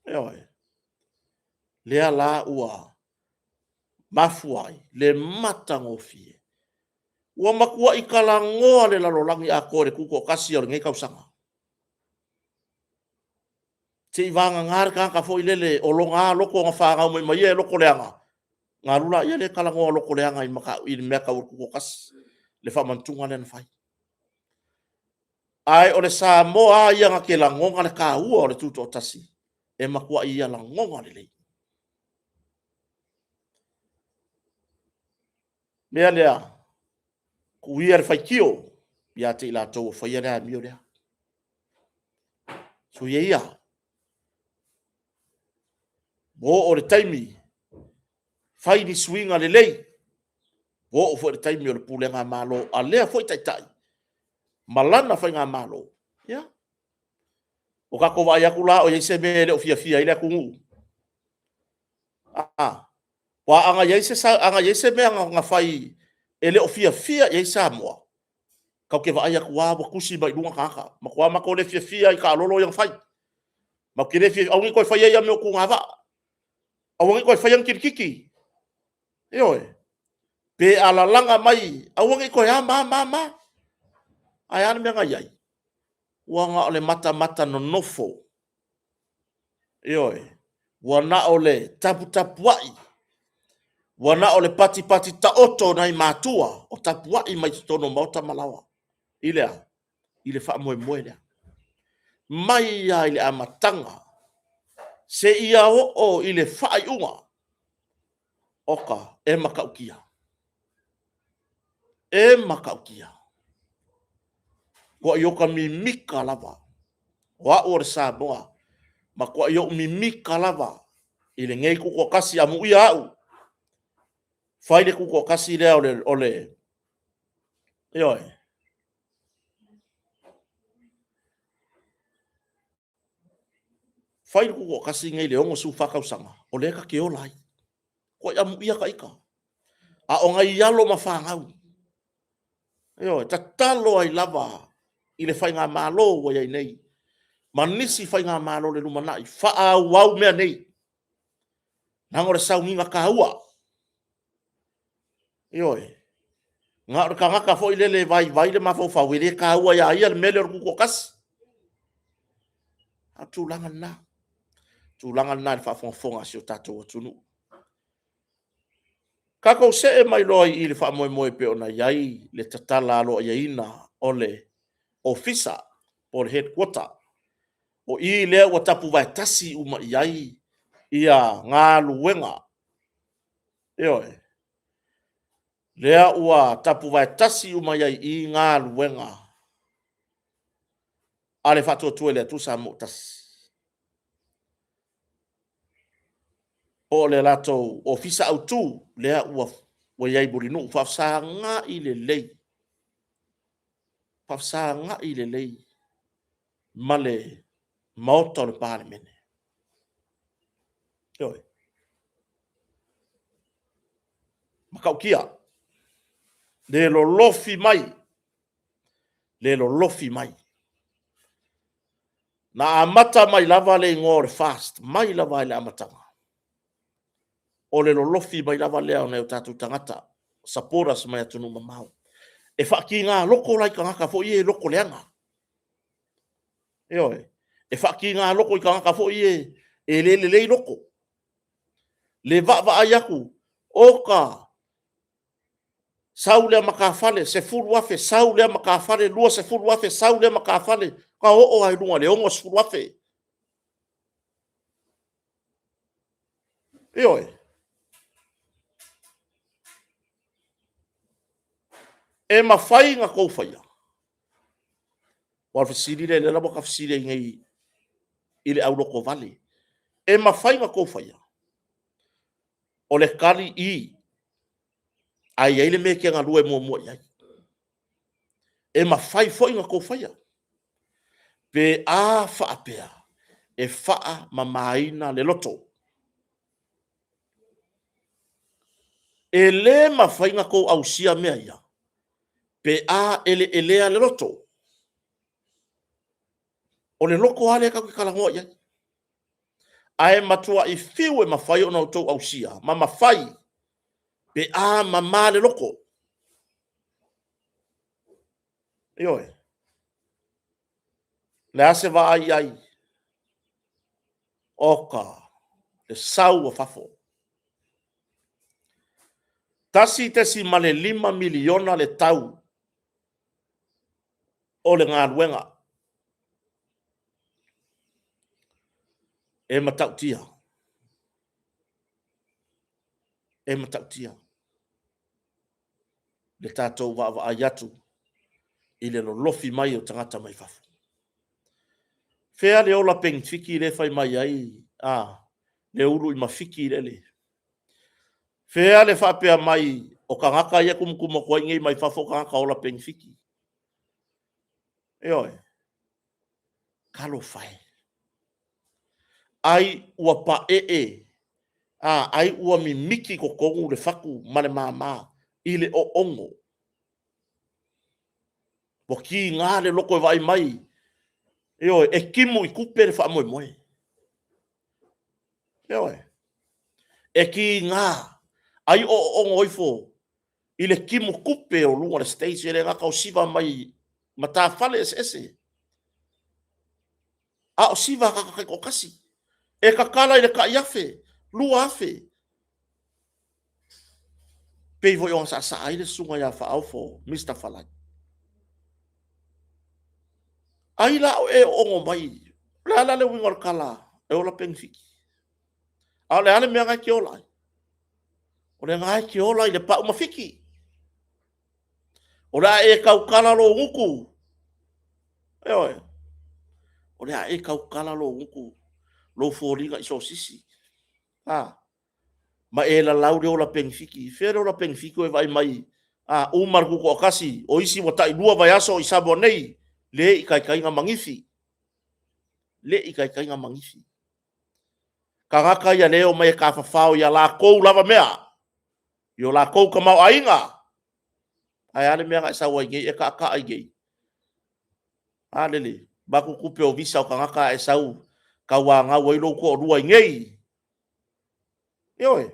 Speaker 1: Ioe. Lea la ua mafua ai le matagofie. Ua matuai talanoa le lalolagi atoa i le tutoatasi o lenei tausaga. Seiavagana le tagata foi lele o lona lava loto na fanau mai ma ia e loto leaga, ona alu lea talanoa loto leaga i le mea tau le Tutoatasi, le faamanatuga lea na fai. Ae o le Samoa lava ia na te lagona le taua o le Tutoatasi, e matuai ia lagona lelei. O le mea lea, tuu ia le faitio ia te i latou o faia le amio lea. Soia ia, ua oo i le taimi, fai ni suiga lelei, ua oo foi i le taimi o le pulega Malo a lea foi Taitai ma lana Faigamalo. Ia, ua tatou vaai atu la o i ai se mea e le o fiafia ai le atunuu? Aua ana i ai se mea na fai e le o fiafia i ai Samoa, tatou te vaai atu lava ua tusi mai i luga tagata, matua matou le fiafia lava i taalolo ia na fai. Matou te le fiafia, aua ne i toe faia ia mea o tuga vaa, aua ne i toe faia ni kirikiti. Ioe. Pe a lalaga mai, aua ne i toe a ma a ma a. Ae a le mea na i ai? Ua na o le matamata nonofo, ioe, ua na o le taputapuai, ua na o le patipati taoto o nai matua o tapuai mai totonu o maota ma laoa. I le a? I le faamoemoe lea. Mai lava i le amataga seia oo i le faaiuga, oka, e matautia, e matautia. Matua ota mimita lava, o au o le Samoa, matuai ou mimita lava i lenei Tutoatasi. Amuia au, fai le Tutoatasi lea o le… ioe. Fai le Tutoatasi lenei i le 64 tausaga, o lea ta te ola ai. Matua amuia ita, a o nai alo ma fanau, ioe, e tatalo ai lava i le Faigamalo ua i ai nei, ma nisi Faigamalo o le lumanai, faaauau mea nei, leaga o le sauniga taua. Ioe. Na o le tagata foi lele e vaivai le mafaufau, e le taua ia ia le mea lea o le Tutoatasi. A o le tulaga lena, o le tulaga lena i le faafogafoga a si o tatou atunuu. Tatou see mai loa i le faamoemoe e pei ona i ai le tatala aloaiaina o le Ofisa po o le Headquarter. O i lea ua tapuvae tasi uma i ai galuega, ioe, lea ua tapuvae tasi uma i ai i i galuega a le Faatuatua i le Atua Samoa ua Tasi, po o le latou Ofisa Autu lea ua i ai i Mulinuu. Faafesagai lelei, faafesagai lelei ma le Maota o le Palemene. Ioe. Matautia le lolofi mai, le lolofi mai. Na amata mai lava le igoa o le FAST mai lava i le amataga, o le lolofi mai lava lea o nai o tatou tagata, supporters mai atunuu mamao. E faatiga loto la i tagata foi ia e loto leaga. Ioe. E faatiga loto i tagata foi ia e le lelei loto. Le vaavaai atu, oka, sau lea matafale $10,000, sau lea matafale $20,000, sau lea matafale, na oo lava i luga i le $60,000. Ioe. E mafai ona outou faia? Aua o le fesili lea, o lea ua ta fesili ai nei i le aulotovale. E mafai ona outou faia? O le tali, i. Ae i ai le mea e te galue muamua i ai. E mafai foi ona outou faia, pe a faapea e faamamaina le loto. E le mafai ona outou ausia mea ia, pe a eleelea le loto. O le loto lava lea tatou te talanoa i ai. Ae matuai fiu e mafai ona outou ausia ma mafai pe a mama le loto. Ioe. Le a se vaai i ai? Oka, le sau o fafo. $1.5 miliona le tau o le galuega e matautia. E matautia le tatou vaavaai atu i le lolofi mai o tagata mai fafo. Fea le ola penifiki lea e fai mai ai a, le ulu i mafiki lele? Fea le faapea mai o tagata ia e tumutumu atu ai nei mai fafo o tagata ola penifiki? Ioe. Talofa e. Ai ua paee, a, ai ua mimiti i totonu le fatu ma le mama i le oono. Ua tiga le loto e vaai mai, ioe, e timu i tupe le faamoemoe. Ioe. E tiga, ai o oono ifo i le timu tupe o luga o le stage, e le gata o siva mai matafale eseese, a o siva a tagata taitoatasi. E tatala i le tai afe, 2,000. Pei foi ona saasaa ai le susuga ia Faaofo Mr. Falai. Ai la o e oono mai, o le a la le uiga o le tala e ola penefiti? A o le a le mea na e te ola ai? O lena e te ola i le pau ma fiki. O le a e tautala lou gutu. Ioe. O le a e tautala lou gutu, lou foliga i sosisi. A. Ma e lalau le ola penefiti. Fea le ola penefiti o e vaai mai, a uma le tutoatasi, o isi ua tai 2 vaiaso i Samoa nei, le i taitaiga manifi. Le i taitaiga manifi. Tagata ia le omai e tafafao i a latou lava mea, i o latou tamaoaiga. Ae a le mea na e sau ai nei e taataa i nei? A lele, vaku tupe o visa o tagata a e sau tauanau ai lou toalua i nei. Ioe.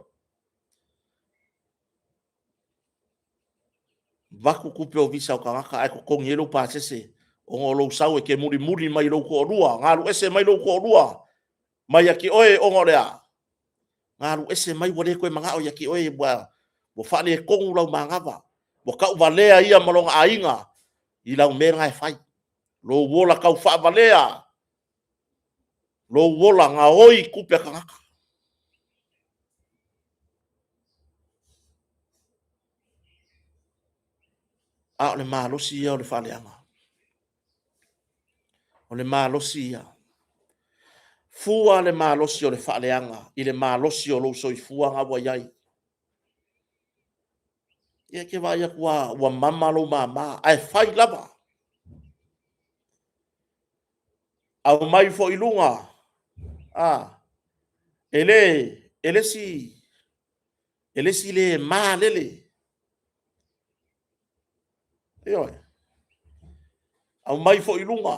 Speaker 1: Vaku tupe o visa o tagata ae totogi ai lou pasese ona o lou sau e te mulimuli mai lou toalua, galu ese mai lou toalua mai ia te oe ona o le a? Galu ese mai ua le toe manao ia te oe, ua faaletonu lau manava, ua tauvalea ia ma lona aiga i lau mea lena e fai. Lou ola tau faavalea, lou ola gaoi i tupe a tagata. A o le malosi ia o le faaleaga. O le malosi ia. Fua le malosi o le faaleaga i le malosi o lou soifuaga ua i ai. Ia e te vaai atu lava ua mama lou mama, ae fai lava. Aumai foi i luga, a, e le, e le isi, e le isi le malele. Ioe. Aumai foi i luga.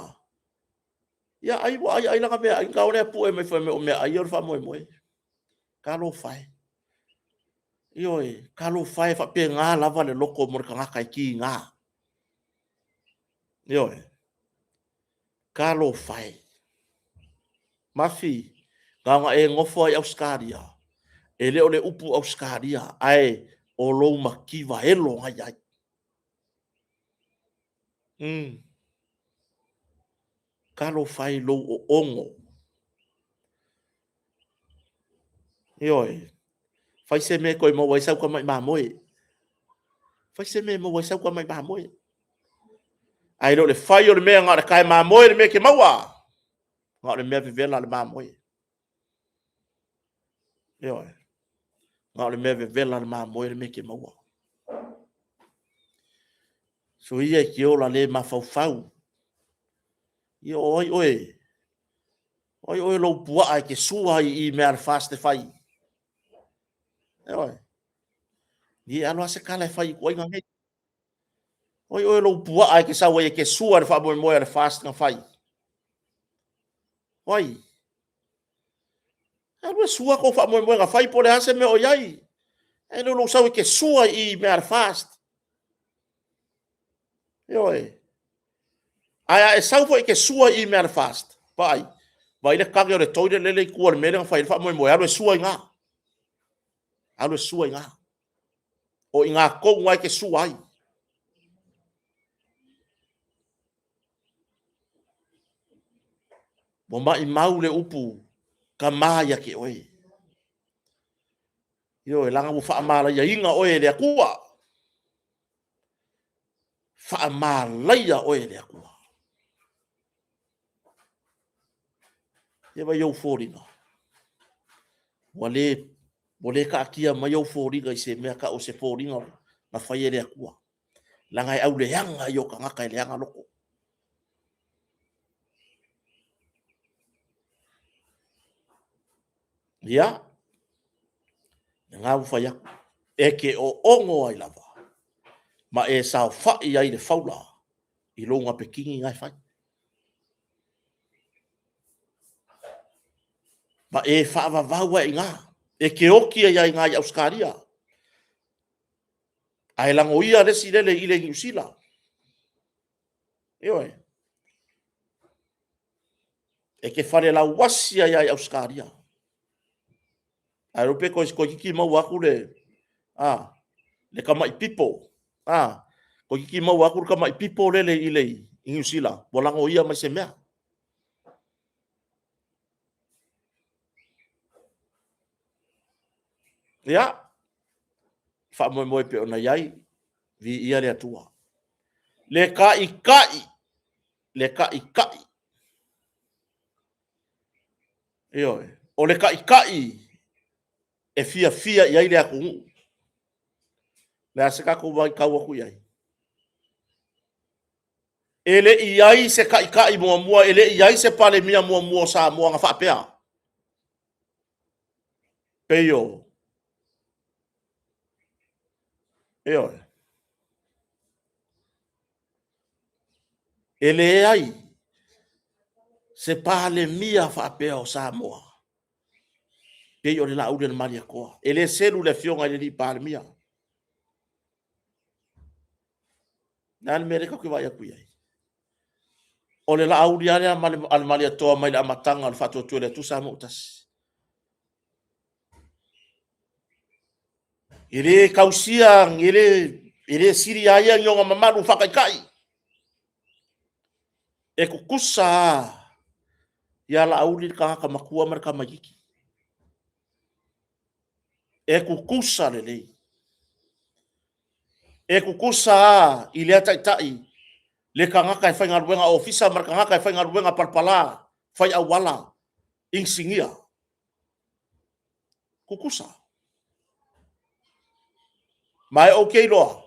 Speaker 1: Ia, ai ua ai, ai lana meaai, na o lea pue mai fai mai o meaai ia o le faamoemoe. Talofa e. Ioe, talofa e, faapena lava le loto mo le tagata e tiga. Ioe. Talofa e. Mafi, na ona e nofo lava i Ausetalia, e le o le upu Ausetalia, ae o lou mativa elo na i ai. Talofa e i lou oono. Ioe, fai se mea e toe maua ai sau tamai mamoe. Fai se mea e maua ai sau tamai mamoe. Ae le o le fai o le mea na o le tae mamoe le mea e te maua. Na o le mea vevela le mamoe. Ioe. Na o le mea vevela le mamoe le mea e te maua. So ia e te ola le mafaufau. Ia o ai oe? O ai oe lou puaa e te sua ai i mea a le FAST e fai? Ioe. Ia alo lava se tala e fai i tuuaiga nei. O ai oe lou puaa e te sau ai e te sua le faamoemoe a le FAST na fai? O ai? Alu e sua kou faamoemoega fai po o le a se mea o i ai. Ae le o lou sau e te sua i mea a le FAST. Ioe. Ae a e sau foi e te sua i mea a le FAST, vaai, vaai le kage o le toilet lele e i tua i le mea lea na fai ai le faamoemoe, alu e sua i ina. Alu e sua i ina. O i ina tonu lava e te sua ai. Ua maumau le upu tama ia te oe. Ioe, leaga ua faamalaiaina oe e le Atua. Faamalaia oe e le Atua. Ia vaai i ou foliga. Ua le taatia mai ou foliga i se mea e tau o se foliga na faia e le Atua. Leaga e auleaga ia o tagata e leaga loto. Ia, lena ua fai atu, e te oono ai lava ma e saofai ai i le faula i lou napekini na e fai. Ma e faavavau ai i ina, e te oti ai lava i ina i Ausetalia, ae lagoia le isi lele i Niu Sila. Ioe. E te falelauasi ai lava i Ausetalia. Ae iloa pe toeitiiti maua atu le tamai pipo, toeitiiti maua atu le tamai pipo lele i Niu Sila ua lagoia mai se mea. Ia, faamoemoe e pei ona i ai, viia le Atua. Le taitai, le taitai, ioe, o le taitai e fiafia i ai le atunuu. O le a se tatou matau atu i ai? E le i i ai se taitai muamua, e le i i ai se Palemia muamua o Samoa na faapea, pei o, ioe, e leai se Palemia faapea o Samoa pei o le Laaulialemalietoa. E le selu le Afioga i le Palemia. O le a le mea lea tatou te vaai atu i ai? O le Laauli lava lea a le Malietoa mai le amataga o le Faatuatua i le Atua Samoa ua Tasi. E le tausia, e le sili ia ia ni ona mamalu faataitai. E tutusa lava ia Laauli le tagata matua ma le tamaitiiti. E tutusa lelei. E tutusa lava i lea taitai le tagata e faigaluega ofisa ma le tagata e faigaluega palapala, fai auala, inisinia. Tutusa. Ma e ou te iloa,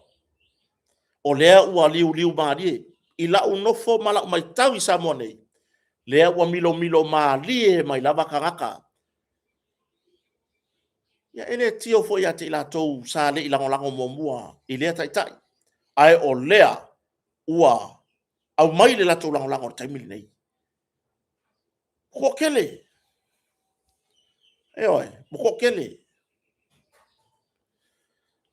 Speaker 1: o lea ua liuliu malie i lau nofo ma lau matau i Samoa nei, lea ua milomilo malie mai lava tagata. Ia, e le tio foi ia te i latou sa le i lagolago muamua i lea taitai, ae o lea ua aumai le latou lagolago i le taimi lenei. Ua toatele. Ioe, ua toatele.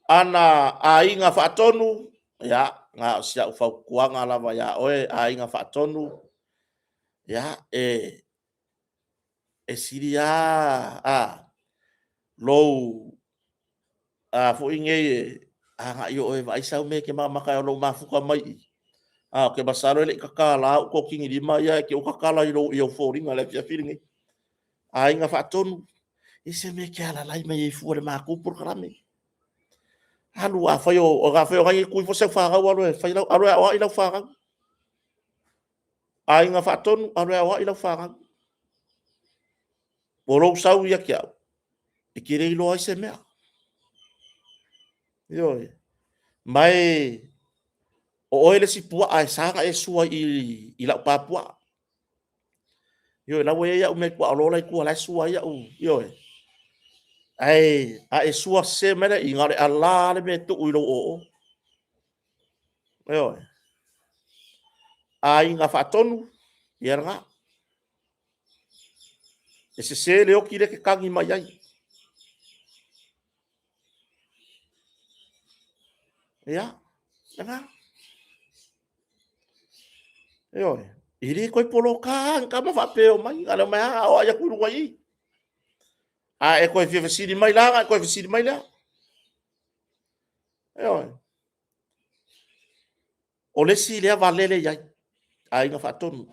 Speaker 1: Ana aiga faatonu, ia, na o si au fautuaga lava ia oe, aiga faatonu, ia, e sili lava lou a foi nei e agai oe e vaai sau mea e te matamata ai o lou mafuta mai i i, ou te masalo e le i tatala ou tokinilima ia ae te i ua tatala i ou foliga i le afiafi lenei. Aiga Faatonu, i se mea e te alalai mai ai fua i le matou polokalame. Alu, afai o na e tuu ifo sau fanau, alu e aoai lau fanau. Aiga Faatonu, alu e aoai lau fanau. O lou sau ia te au, e te le iloa ai se mea. Ioe. Ma e o oe le isi puaa e sa ona e sua i i lau pa puaa. Ioe, la ua i ai au mea tuaolo la e i tua la e sua ai au, ioe. Ae a e sua sese mai la i i, na o le ala lava le mea e tuu i lou oo. Ioe. Aiga Faatonu, ia lena. E sese le oki lea e te tagi mai ai. Ia, lena. Ioe, e le toe poloka lava ni tama faapea e omai, na o le omai lava aoai atu i luga i i. A e toe fia fesili mai la, ona e toe fesili mai lea. Ioe. O le isi lea vale lea e i ai, Aiga Faatonu.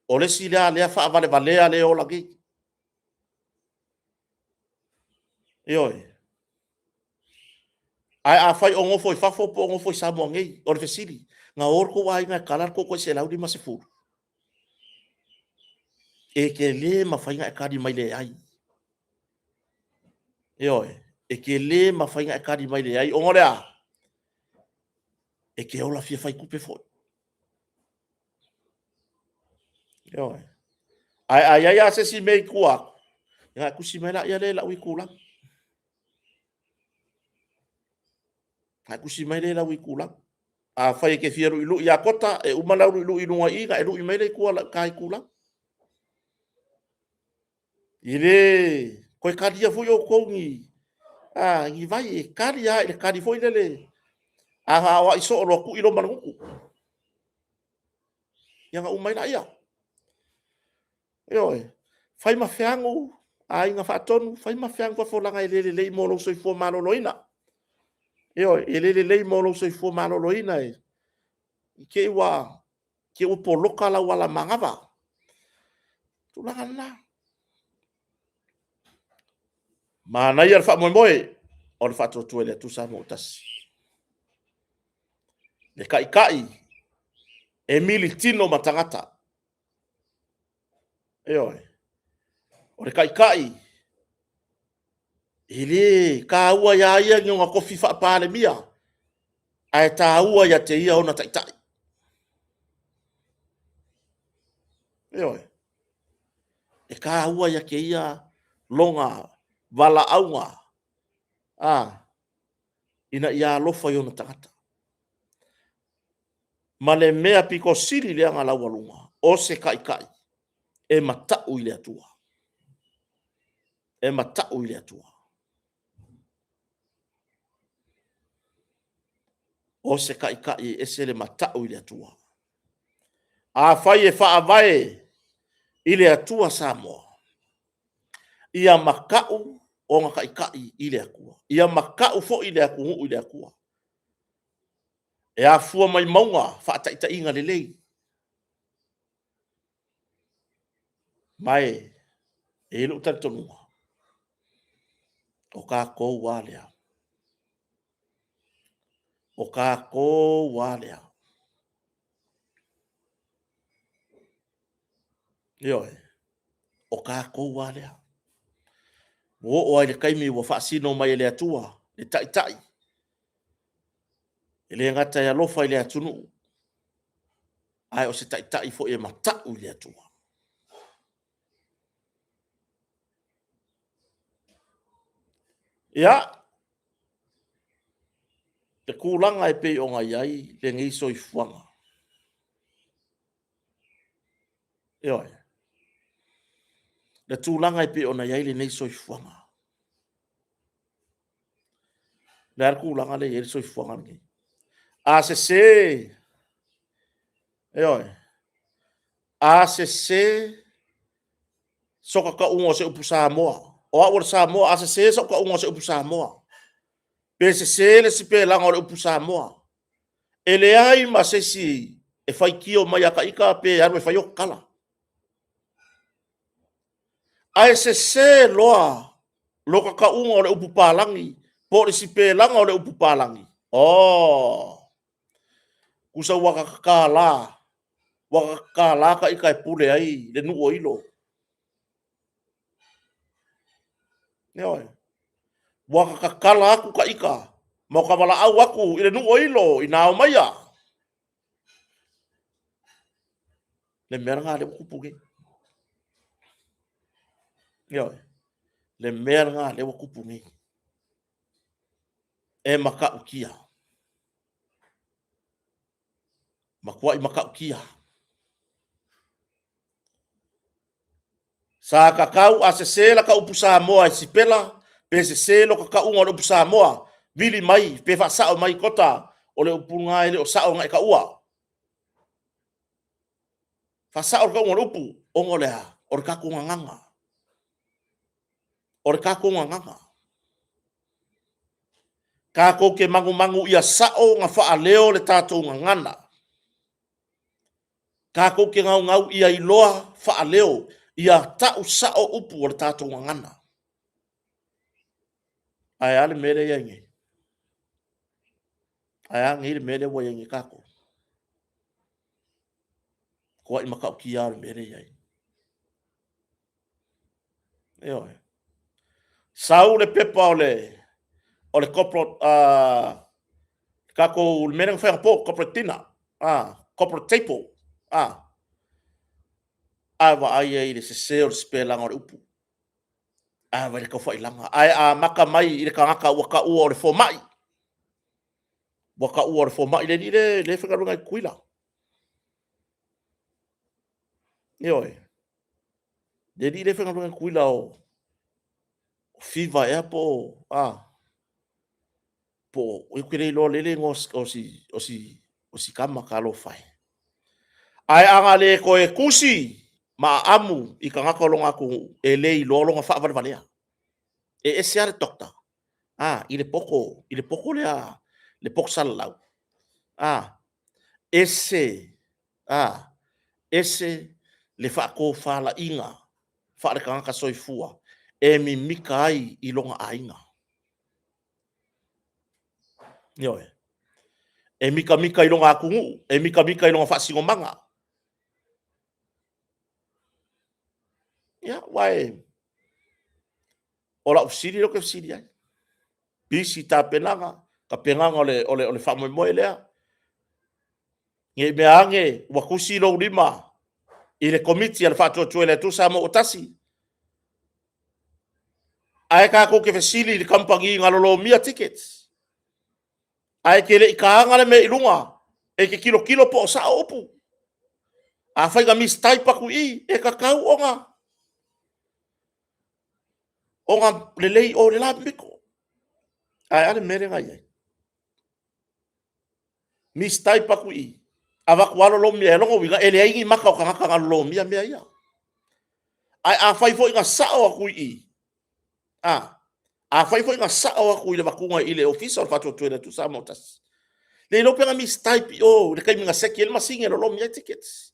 Speaker 1: O le isi lea faavalevalea lea e ola nei. Ioe. Ae afai o nofo i fafo po o nofo i Samoa nei, o le fesili, na o le tou aiga e tala le tou tai $150? E te le mafai ona e tali mai leai. Ioe, e te le mafai ona e tali mai leai, ona o le a? E te ola fia fai tupe foi. Ioe. Ae a i ai lava se isi mea i tua atu, ona e tusi mai lea i lau itulagi. Ona e tusi mai lea i lau itulagi. Afai e te fia luilui ia Kota, e uma lau luilui i luga i i, ona e lui mai lea i tua i lau ta itulagi. E le toe talia foi outou ni, a, ni vai, e tali lava i le tali foi lele, a aoai soo loa, tui loa ma le gutu. Ia ona uma ai lea. Ioe. Fai ma feagu Aiga Faatonu, fai ma feagu fafo leaga e le lelei mo lou soifua maloloina. Ioe, e le lelei mo lou soifua maloloina i te i ua poloka lau ala manava. Tulaga lena. Manaia le faamoemoe o le Faatuatua i le Atua Samoa ua Tasi. Le Taitai e militino ma tagata. Ioe. O le Taitai e le taua ia ia ni ona tofi faa-Palemia, ae taua ia te ia ona taitai. Ioe. E taua ia te ia lona valaauga ina ia alofa i ona tagata. Ma le mea pito sili lea ona laualuga, o se taitai e matau i le Atua. E matau i le Atua. O se taitai e ese le matau i le Atua. Afai e faavae i le Atua Samoa, ia matau ona taitai i le Atua. Ia matau foi le atunuu i le Atua. E afua mai mauga faataitaiga lelei. Ma e i ai lou talitonuga, o tatou lava lea. O tatou lava lea. Ioe, o tatou lava lea. Ua oo lava i le taimi ua faasino mai e le Atua le Taitai, e le gata e alofa i le atunuu, ae o se Taitai foi e matau i le Atua. Ia, le tulaga e pei ona i ai lenei soifuaga. Ioe. Le tulaga e pei ona i ai lenei soifuaga. Le a le tulaga lea e i ai le soifuaga lenei? A sese, ioe, a sese soka tauga o se upu Samoa, o au o le Samoa, a sese sou tauga o se upu Samoa, pe sese le sipelaga o le upu Samoa, e leai ma se isi e faitio mai ia ita pe alu e fai ota tala. Ae sese loa lota tauga o le upu palagi po o le sipelaga o le upu palagi, o tusa ua ta tatala, ua ta tatala ta ita e pule ai le nuu o Hilo. Ioe. Ua ta tatala atu ta ita ma ta valaau atu i le nuu o Hilo ina omaia. Le mea lena lea ua tupu nei. Ioe. Le mea lena lea ua tupu nei. E matautia. Matuai matautia. Sa kakau a sese laka upu Samoa e sipela, pe sese loka kauga o le upu Samoa, vili mai pe faasao mai kota o le upu na e le o sao na e kaua. Faasao le kauga o le upu, ona o le a? O le tatou gagana. O le tatou gagana. Tatou te manumanu ia sao ona faaleo le tatou gagana. Tatou te naunau ia iloa faaleo, ia tau sao upu o le tatou gagana. Ae a le mea lea e i ai nei? Ae a nei le mea lea ua i ai nei tatou? Toai matautia lava o le mea lea e i ai. Ioe. Sau le pepa o le o le corporate tatou le mea lea na fai anapo, corporate dinner, corporate table, a vaai ai i le sese o le sipelaga o le upu, a vaai i le taufailaga, ae amata mai i le tagata ua taua o le fomai, ua taua o le fomai le alii lea e faigaluega i Tutuila. Ioe. Le alii lea e faigaluega i Tutuila o Fiva ea po o, a, po o, ou te le iloa lele igoa o si tama, talofa e. Ae a na le toe tusi ma aamu i tagata o lona atunuu, e le iloa lona faavalevalea. E ese lava le doctor, a, i le poto, i le poto lea, le poto salalau, a, ese, a, ese le faatofalaiga faaletagata soifua e mimika ai i lona aiga. Ioe. E mikamika i lona atunuu, e mikamika i lona faasinomaga. Ia, aua e, o lau fesili lea ou te fesili ai. Pisi tapenaga, tapenaga o le, o le, o le faamoemoe lea. Ne i mea ane ua tusi lou lima i le Komiti a le Faatuatua i le Atua Samoa ua Tasi, ae tatou te fesili i le kamupani na lolomia tickets, ae te le i taina le mea i luga e te tilotilo po o sao upu. Afai na mistype atu i i, e tatau ona lelei i o i le la pito. Ae a le mea lea na i ai? Mistype atu i i, avatu lava lolomia, o lona uiga e leai ni maka o tagata na lolomia mea ia. Ae afai foi na sao atu i i, a, afai foi na sao atu i le avatuga i le Ofisa o le Faatuatua i le Atua Samoa ua Tasi, le iloa pe na mistype i o i le taimi na seki ai le masini e lolomi ai tickets.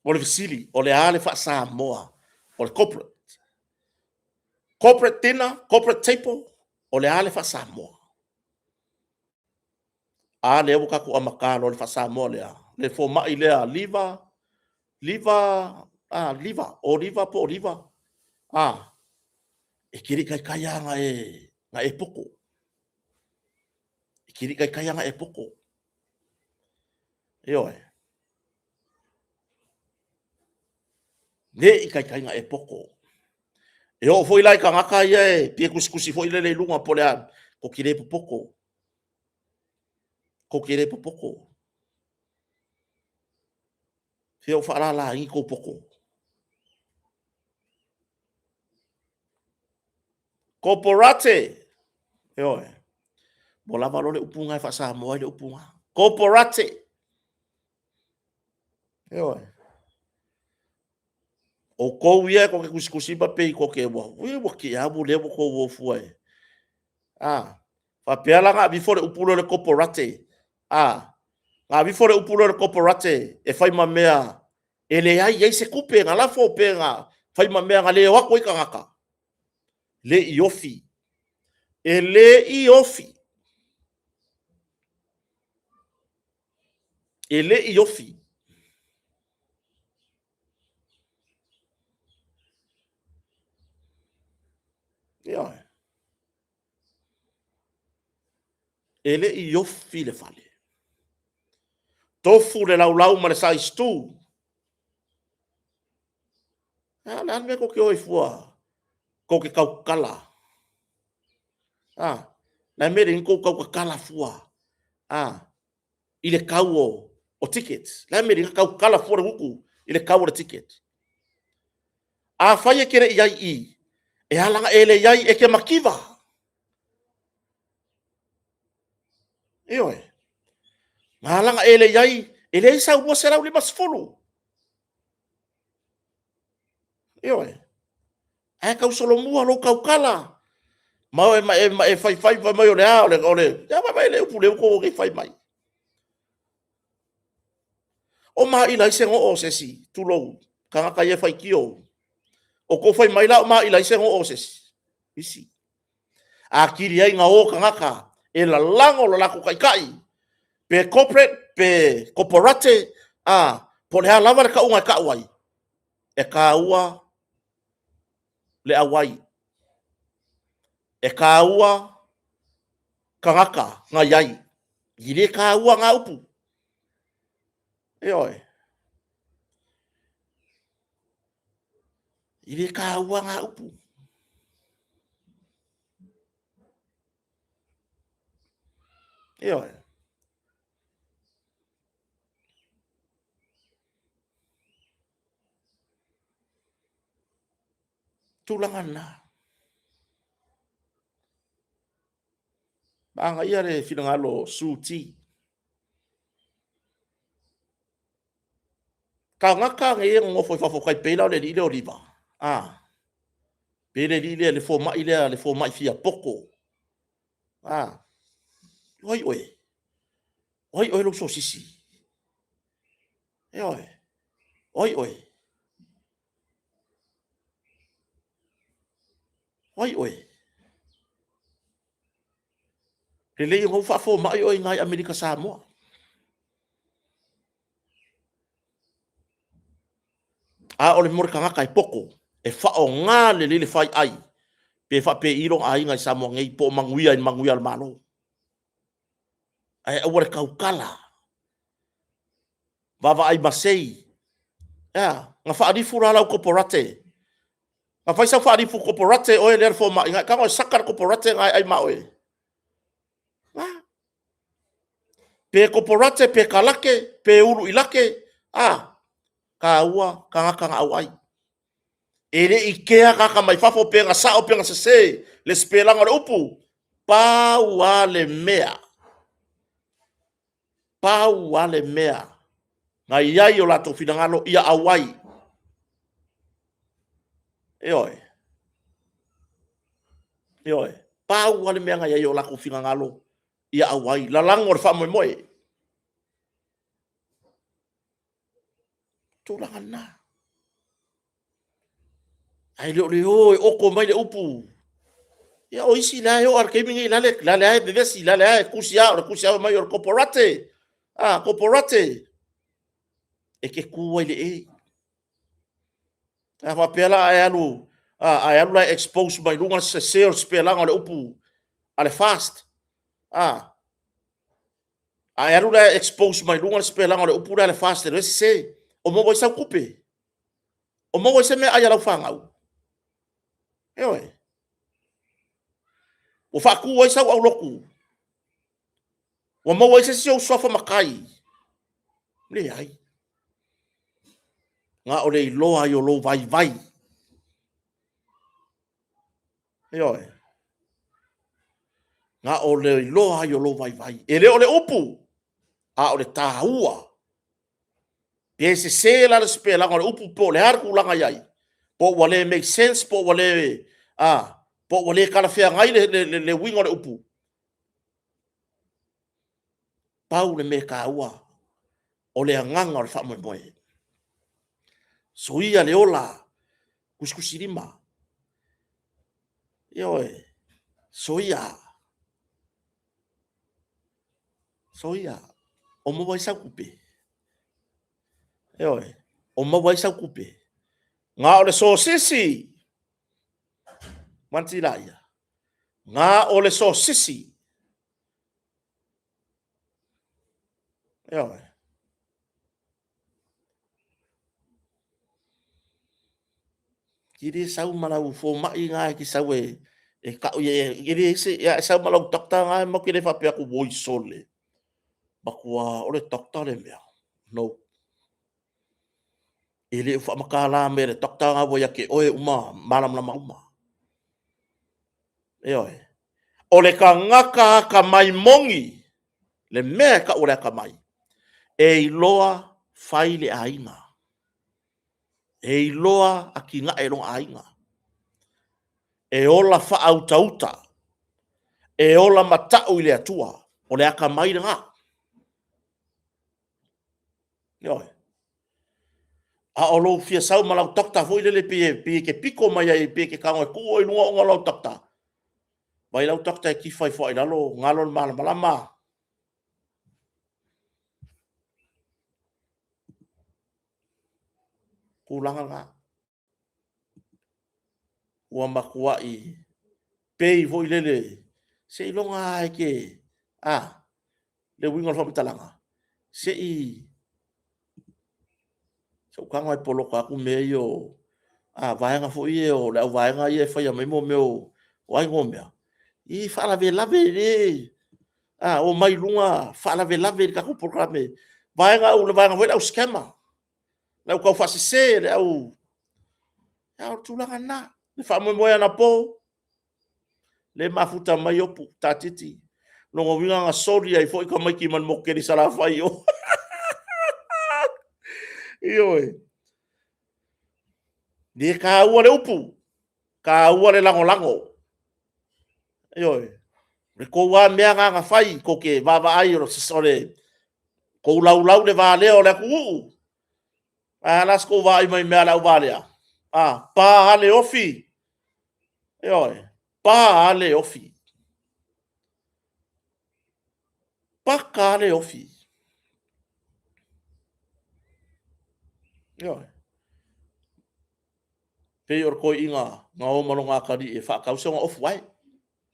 Speaker 1: O le fesili, o le a le faa-Samoa o le corporate? Corporate dinner, corporate table, o le a le faa-Samoa? A lea ua tatou amata loa le faa-Samoa lea, le fomai lea, liver, liver, a, liver, o liver po o liver, a, e te le i taitai lava ona e, na e poto. E te le i taitai lava ona e poto. Ioe. Ne i taitai ona e poto. E oo foi la i tagata ia e fia tusitusi foi lele i luga po o le a, tou te le popoto. Tou te le popoto. Se o faalalaina tou poto. Koporate! Ioe. Ua lava loa le upu lena e faa-Samoa ai le upu lena. Koporate! Ioe. Outou ia e tou te tusitusi ma pei tou te ua, ui ua te amu lea ua tou o fua e. A, faapea la na aveifo le upu lea o le koporate. A, na aveifo le upu lea o le koporate e fai ma mea e leai ai se tupe na lafo pe na fai ma mea na le o atu ai tagata. Le i ofi. E le i ofi. E le i ofi. Ioe. E le i ofi le fale. Tofu le laulau ma le saistu. A o le a le mea tou te o ai fua? Tou te tautala. A, le a le mea e le tou tautatala fua? A, i le tau o tickets. Le a le mea e le tautala fua le gutu i le tau o le ticket? Afai e te le i ai i, e ala ona e le i ai, e te mativa. Ioe. Na ala ona e le i ai, e leai sau 250. Ioe. Ae tausolomua lou tautala, ma e faifai fai mai o le a, o le a vaai mai i le upu lea ua outou fai mai. O maila ai se goo o se isi, tulou, tagata ia e faitio. O outou fai mai la o maila ai se goo o se isi? Atili ai ona o tagata e lalago lo latou taitai, pe corporate, pe koporate, a, po o le a lava le tauga e tau ai, e taua le auai, e taua tagata na i ai. E le taua na upu. Ioe. E le taua na upu. Ioe. Tulaga lena. Manaia le finagalo o Suti. Tagata nei e nonofo i fafo tai pei la o le alii lea o Liva, a, pei le alii lea, le fomai lea, le fomai fia poto. A, o ai oe? O ai oe lou sosisi? Ioe. O ai oe? O ai oe? Lelei ona ou faafomai oe i ina i Amerika Samoa. A o le mea o le tagata e poto, e faaaoga lelei le fai ai, pe faapei lona aiga i Samoa nei, po o manuia i le manuia o le Malo. Ae aua le tautala, vaavaai masei. E a? Na faalifu la lau koporate. Na fai sau faalifu koporate oe lea le fomai, na e tago e saka le koporate na e ai ma oe. A? Pe koporate, pe kalake, pe ulu i lake, a? Taua tagata na auai. E le i kea tagata mai fafo pe na sao pe na sese le sipelaga o le upu. Pau lava le mea, pau lava le mea na i ai o latou finagalo ia auai. Ioe. Ioe. Pau lava le mea na i ai o latou finagalo ia auai. Lalago le faamoemoe. Tulaga lena. Ae le o le o e oko mai le upu. Ia o isi la e oo lava i le taimi lenei, la le e vevesi, la le e tusi lava, o le tusi lava mai o le koporate, a, koporate. E te tu ai i le e. A faapea la a e alu, a e alu la e expose mai luga le sese o le sipelaga o le upu a le FAST, a, a e alu la e expose mai luga le sipelaga o le upu lea a le FAST e sese, o maua ai sau tupe? O maua ai se meaai a lau fanau? Ioe. Ua faatu ai sau aulotu? Ua maua ai se isi ou suafa matai? Leai. Na o le iloa ai o lou vaivai. Ioe. Na o le iloa ai o lou vaivai. E le o le upu, a o le taua. Pe sese la le sipelaga o le upu po o le a le tulaga i ai, po ua le make sense, po ua le, a, po ua le talafeagai le uiga o le upu. Pau le mea taua, o le agaga o le faamoemoe. Soia le ola tusitusilima. Ioe, soia. Soia, o maua ai sau tupe. Ioe, o maua ai sau tupe. Na o le sosisi. Manti laia. Na o le sosisi. Ioe. E le sau ma lau fomai na e te sau e e tau e, e le se e sau ma lau doctor na e matou te le faapea atu oi sole. Matua o le doctor le mea. No. E le o faamatala mai e le doctor na ua ia te oe uma malamalama uma. Ioe. O le tagata atamai moni, le mea e tau o le atamai, e iloa fai le aiga. E iloa atinae lona aiga. E ola faautauta. E ola matau i le Atua. O le atamai lena. Ioe. A o lou fia sau ma lau doctor foi lele pei e, pei e te pito mai ai, pei e te tago e tuu oe i luga ona o lau doctor. Vai lau doctor e tifa ifo i lalo, galo le malamalama. Tulaga na. Ua matuai pei foi lele, seiloga lava e te, a, le uiga o le faamatalaga, se i, se i ou tago e poloka atu mea ia o, a, vaega foi ia o le auvaega ia e faia mai mea o, o a igoa o mea? E faalavelave le, a, omai i luga faalavelave i le tatou polokalame, vaega, le vaega foi lea au scammer, le au taufaasese, le au... A o le tulaga lena. Le faamoemoe anapo, lea e mafuta mai Opu, Tatiti. O lona uiga na soli ai foi tamaiti mai le motu tele i Salafai i o. Ioe. E le taua le upu, taua le lagolago. Ioe. O le tou lava mea lena na fai, tou te vaavaai o le tou laulau le valea o le atunuu. Ae a la se tou vaai mai i mea a le auvalea? A, pa lava le ofi, ioe, pa lava le ofi, paka lava le ofi. Ioe. Pei o le toeaina na o ma lona atalii e faatau se ofuae.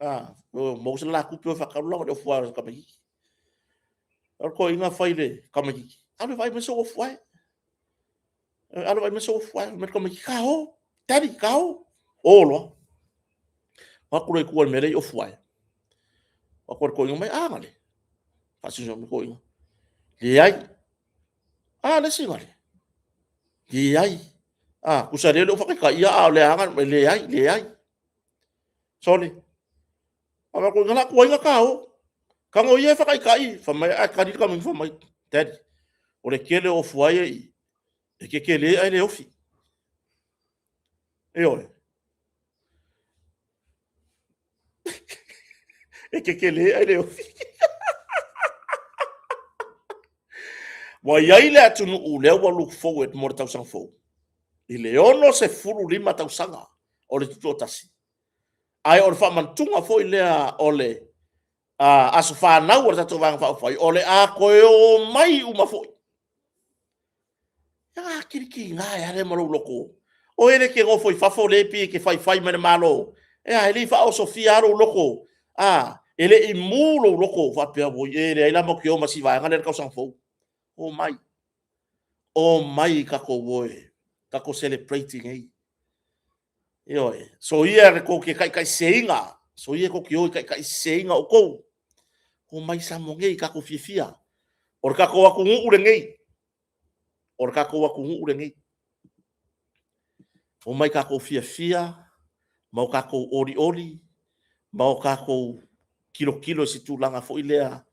Speaker 1: A, maua se la tupe faatau le ofuae o le tamaitiiti. O le toeaina fai i le tamaitiiti, alu e vaai mai sou ofuae. Alu e vaai mai sou ofuae. Fai mai le tamaitiiti, ta o, daddy, ta o. O loa. O atu loa i tua i le mea la e i ai ofuae. O atu le toeaina mai, a gale. Faasino mai le toeaina. Leai. A le isi gale. Leai. A, tusa lea o faataitaia, a o le aga, leai, leai. Sole, a ko ngala ku ai ka o. Ka ngo ia whakaitai, fa mai a kari ka fa mai. Daddy, o le kele o fuai e e ke kele ai le ofi. E oe. E ke kele ai le ofi. Ua i ai le atunuu lea ua look forward mo le tausaga fou i le 65 tausaga o le tutoatasi. Ae o le faamantuga foi lea o le aso fanau o le tatou Vaega Faaupufai, o le a toe omai uma foi. Ia kilikiga e ale ma lou loto. O e le te nofo i fafo le pei e te faifai mai le Malo. E a, e le i faaosofia lava lou loto. A, e le i mu lou loto faapea, oi, e leai la matou te o ma si vaega lea i le tausaga fou. Omai. Omai tatou o e tatou celebrate nei. Ioe. Soia le tou te taitaiseseina. Soia tou te o i taitaiseseina outou. Omai Samoa nei, tatou fiafia. O le tatou atunuu lenei. O le tatou atunuu lenei. Omai tatou fiafia ma o tatou olioli ma o tatou tilotilo i se tulaga foi lea,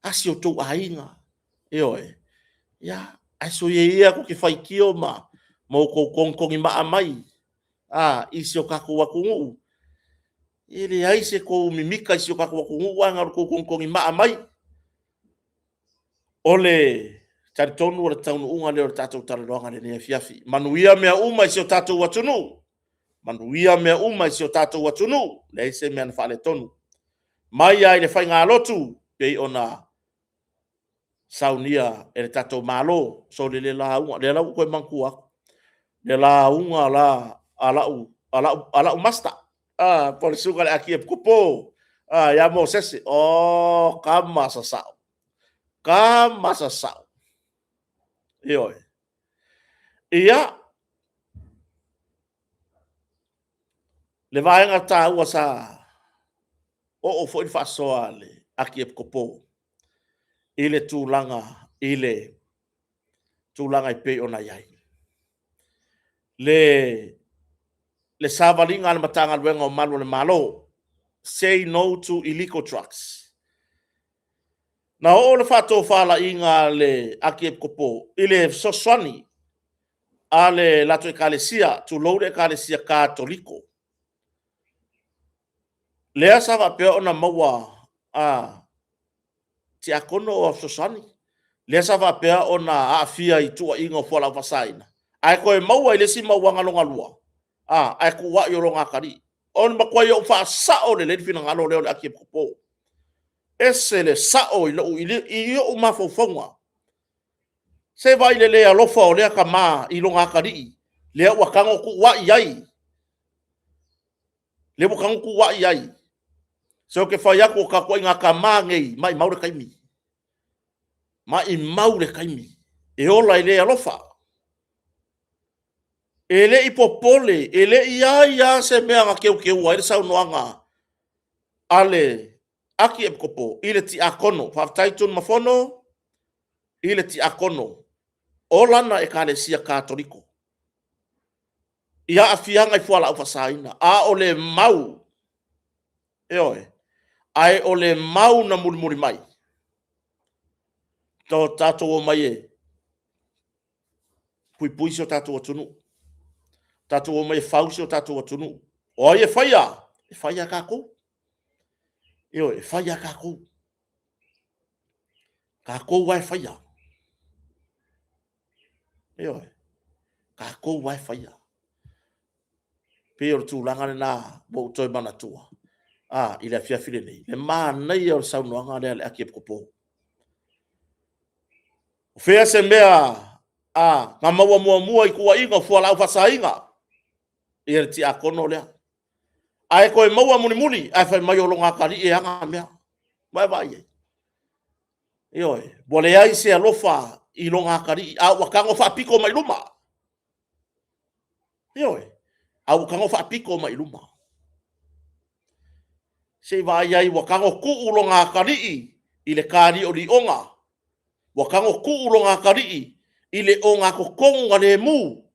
Speaker 1: asi outou aiga, ioe, ia, ae soia ia tou te faitio ma outou togitogimaa mai a, i si o tatou atunuu. E leai se tou mimita i si o tatou atunuu ae na o le tou togitogimaa mai. O le talitonu o le taunuuga lea o le tatou talanoaga i lenei afiafi. Manuia mea uma i si o tatou atunuu. Manuia mea uma i si o tatou atunuu. Leai se mea na faaletonu. Mai lava i le faigalotu, pei ona saunia e le tatou Malo. Sole le lauga, lea la ua toe manatua atu, le lauga la a lau, a lau, a lau master, ah, po o le susuga i le Akiepikopo, ah, ia Mosese. Oh, kama sasao. Kama sasao. Ioe. Ia, le vaega taua sa oo foi le faasoa a le Akiepikopo i le tulaga i le tulaga e pei ona i ai. Le le savaliga a le Matagaluega o Malu o le Malo, Say No to Illegal Drugs. Na oo le faatofalaiga a le Akiepikopo i le fesoasoani a le latou Ekalesia, tulou le Ekalesia Katoliko, lea sa faapea ona maua a tiakono o fesoasoani, lea sa faapea ona aafia i tuuaiga o fualaau faasaina, ae toe maua i le isi mauaga lona lua, ae tuuai o lona atalii. O le matuai ou faasao lelei le finagalo lea o le Akiepikopo. E ese le sao i ou mafaufauga. Se vaai i le le alofa o lea tama i lona atalii, lea ua tago tuuai ai, lea ua tago tuuai ai. Se ou te fai atu o tatou ituaiga tama nei, maumau le taimi, maumau le taimi e ola i le alofa. E le i popole, e le i i ai lava se mea na teuteuina ai le saunoaga a le Akiepikopo i le tiakono. Faafetai Tunumafono i le tiakono o lana Ekalesia Katoliko i aafiaga i fualaau faasaina, a o le mau, ioe, ae o le mau na mulimuli mai, tatou omai e puipui si o tatou atunuu, tatou omai e fau si o tatou atunuu. O ai e faia? E fai lava e tatou. Ioe, e fai lava e tatou. O tatou lava e faia. Ioe, o tatou lava e faia. E pei o le tulaga lena ua ou toe manatua i le afiafi lenei, le manaia o le saunoaga lea a le Akiepikopo. O fea se mea na maua muamua i tuuaiga o fualaau faasaina? Ia le tiakono lea. Ae toe maua mulimuli, ae fai mai o lona atalii e ana mea. Ua e vaai i ai? Ioe, ua leai se alofa i lona atalii, a ua tago faapito mai luma. Ioe, a ua tago faapito mai luma. Se i vaai i ai, ua tago tuu lona atalii i le taliolioga, ua tago tuu lona atalii i le ogatotonu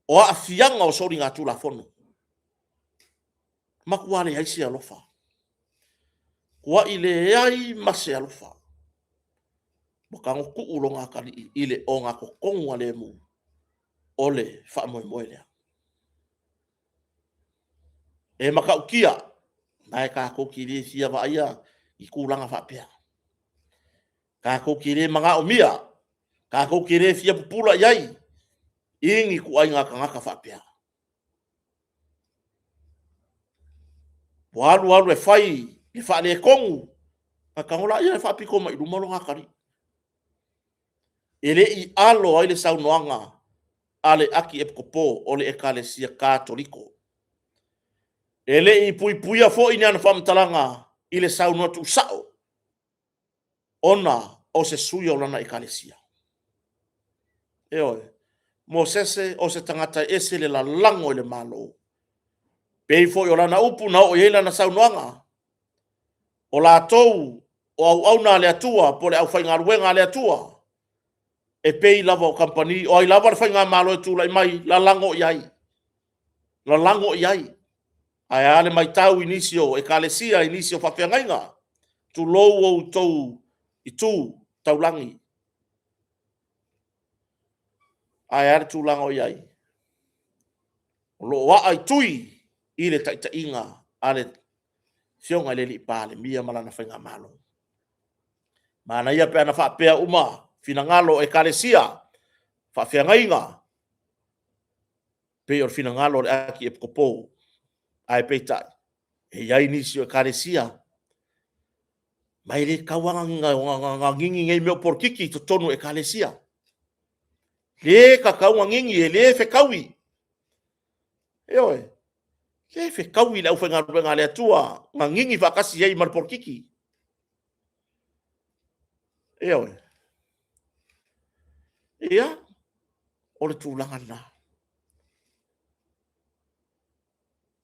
Speaker 1: o aafiaga o soligatulafono. Matua leai se alofa, matuai leai ma se alofa. Ua tago tuu lona atalii i le ogatotonu o le faamoemoe lea. E matautia, ma e tatou te le fia vaaia ni tulaga faapea. Tatou te le manaomia, tatou te le fia pupula i ai i ni ituaiga tagata faapea. Ua alu alu e fai le faaletonu, ona tago lea e faapito mai i luma lona atalii. E le i alo ai le saunoaga a le Akiepikopo o le Ekalesia Katoliko. E le i puipuia foi ni ana faamatalaga i le saunoa tuusao ona o se sui o lana Ekalesia. Ioe. Mosese o se tagata e ese le lalago i le Malo. Pei foi o lana upu na oo i ai lana saunoaga, o latou o auauna a le Atua po o le aufaigaluega a le Atua, e pei lava o kamupani, o ai lava le faigamalo e tulai mai, lalago i ai, lalago i ai. Ae a le matau i nisi o ekalesia i nisi o faafeagaiga, tulou outou itu taulagi. Ae a le tulaga o i ai? O lo o aa i tui i le taitaiga a le Afioga i le Palemia ma lana Faigamalo. Manaia pe ana faapea uma finagalo o ekalesia, faafeagaiga, pei o le finagalo o le Akiepikopo. Ae peitai, e i ai nisi o ekalesia, ma e le tatau lava ona gigi nei mea o polokiki i totonu o ekalesia. Le tatau ona gigi, e le fetaui. Ioe, e le fetaui le aufaigaluega a le Atua na gigi faatasi ai ma le polokiki. Ioe. Ia, o le tulaga lena.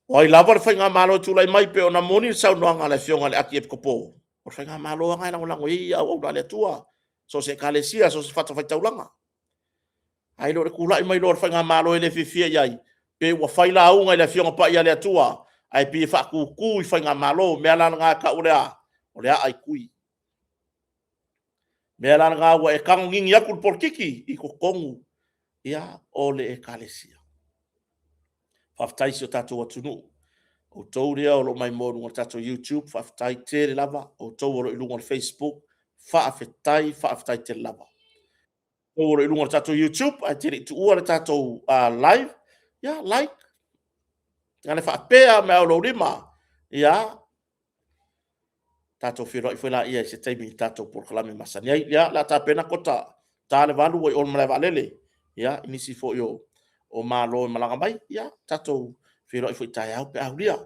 Speaker 1: O ai lava le faigamalo e tulai mai pei ona moni le saunoaga a le Afioga i le Akiepikopo, o le faigamalo lava lena e lagolago i ai auauna a le Atua, so o se ekalesia, so o se fatafaitaulaga. Ae le o le tulai mai loa o le faigamalo e le fiafia i ai, pe ua fai lauga i le Afioga Paia a le Atua, ae pei e faatutu i faigamalo. O le mea la lena e tau o le a? O le aai tui. O le mea la lena ua e tago nini atu le polokiki i totonu o le Ekalesia. Faafetai i si o tatou atunuu, outou lea o lo o maimoa i luga o le tatou YouTube, faafetai tele lava. O outou o lo o i luga o le Facebook, faafetai, faafetai tele lava. Outou o lo o i luga o le tatou YouTube ae te le i tuua le tatou live, ia like, na o le faapea lava o lou lima, ia tatou feiloai foi laia i se taimi i le tatou polokalame masani ai. Ia, o le a tapena Kota, ta le 8 ua i o i le malaevaalele, ia, i nisi foi o malo e malaga mai. Ia, tatou feiloai foi taeao pe a aulia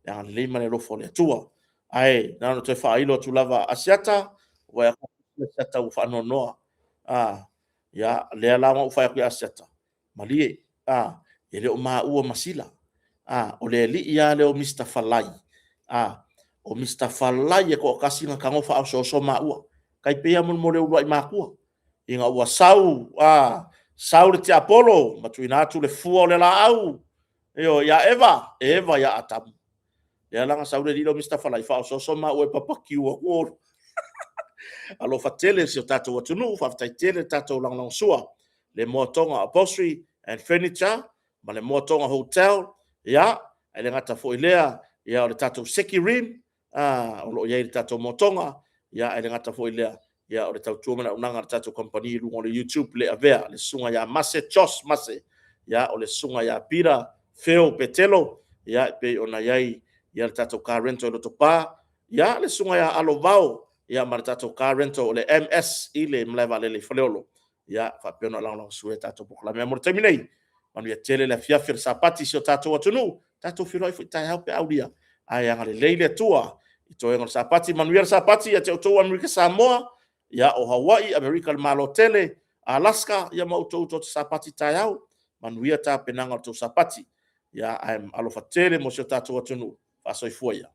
Speaker 1: le agalelei ma le alofa o le Atua. Ae na ona toe faailo atu lava, Asiata, ua Asiata ua faanoanoa. Ia, lea la na ou fai atu ia Asiata, malie, e le o maua ma Sila, o le alii lava lea o Mr Falai, o Mr Falai e toatasi na tago faaosooso maua. E tai pei lava mo le uluai matua, ina ua sau, sau le tiapolo ma tuuina atu le fua o le laau ia Eva, e Eva ia Atamu. Lea la na sau le alii lea o Mr Falai faaosooso maua e papatiu atu. Alofa tele i si o tatou atunuu, faafetai tele le tatou lagolagosua i le Moa Toga Upholstery and Furniture ma le Moa Toga Hotel, ia, e le gata foi i lea, o le tatou Seki Rim o lo o i ai i le tatou Moa Toga, ae le gata foi i lea, o le tautua ma le auaunaga a le tatou kamupani i luga o le YouTube le Avea, le Susuga ia Mase Jos Mase, o le Susuga ia Peter Feo Petelo, e pei ona i ai le tatou car rental i Lotopa, ia, le Susuga ia Alo Vao ma le tatou car rental o le MS i le malaevaalele i Faleolo, e faapea ona lagolagosua i le tatou polokalame. Ae mo le taimi nei, manuia tele le afiafi o le Sapati i si o tatou atunuu. Tatou feiloai foi taeao pe a aulia, ae agalelei le Atua i toega o le Sapati. Manuia le Sapati ia te outou Amerika Samoa, o Hawaii, Amerika i le Malo tele, Alaska, ia ma outou tou te Sapati taeao. Manuia tapenaga o le tou Sapati, ae alofa tele mo si o tatou atunuu. Faasoifua ia.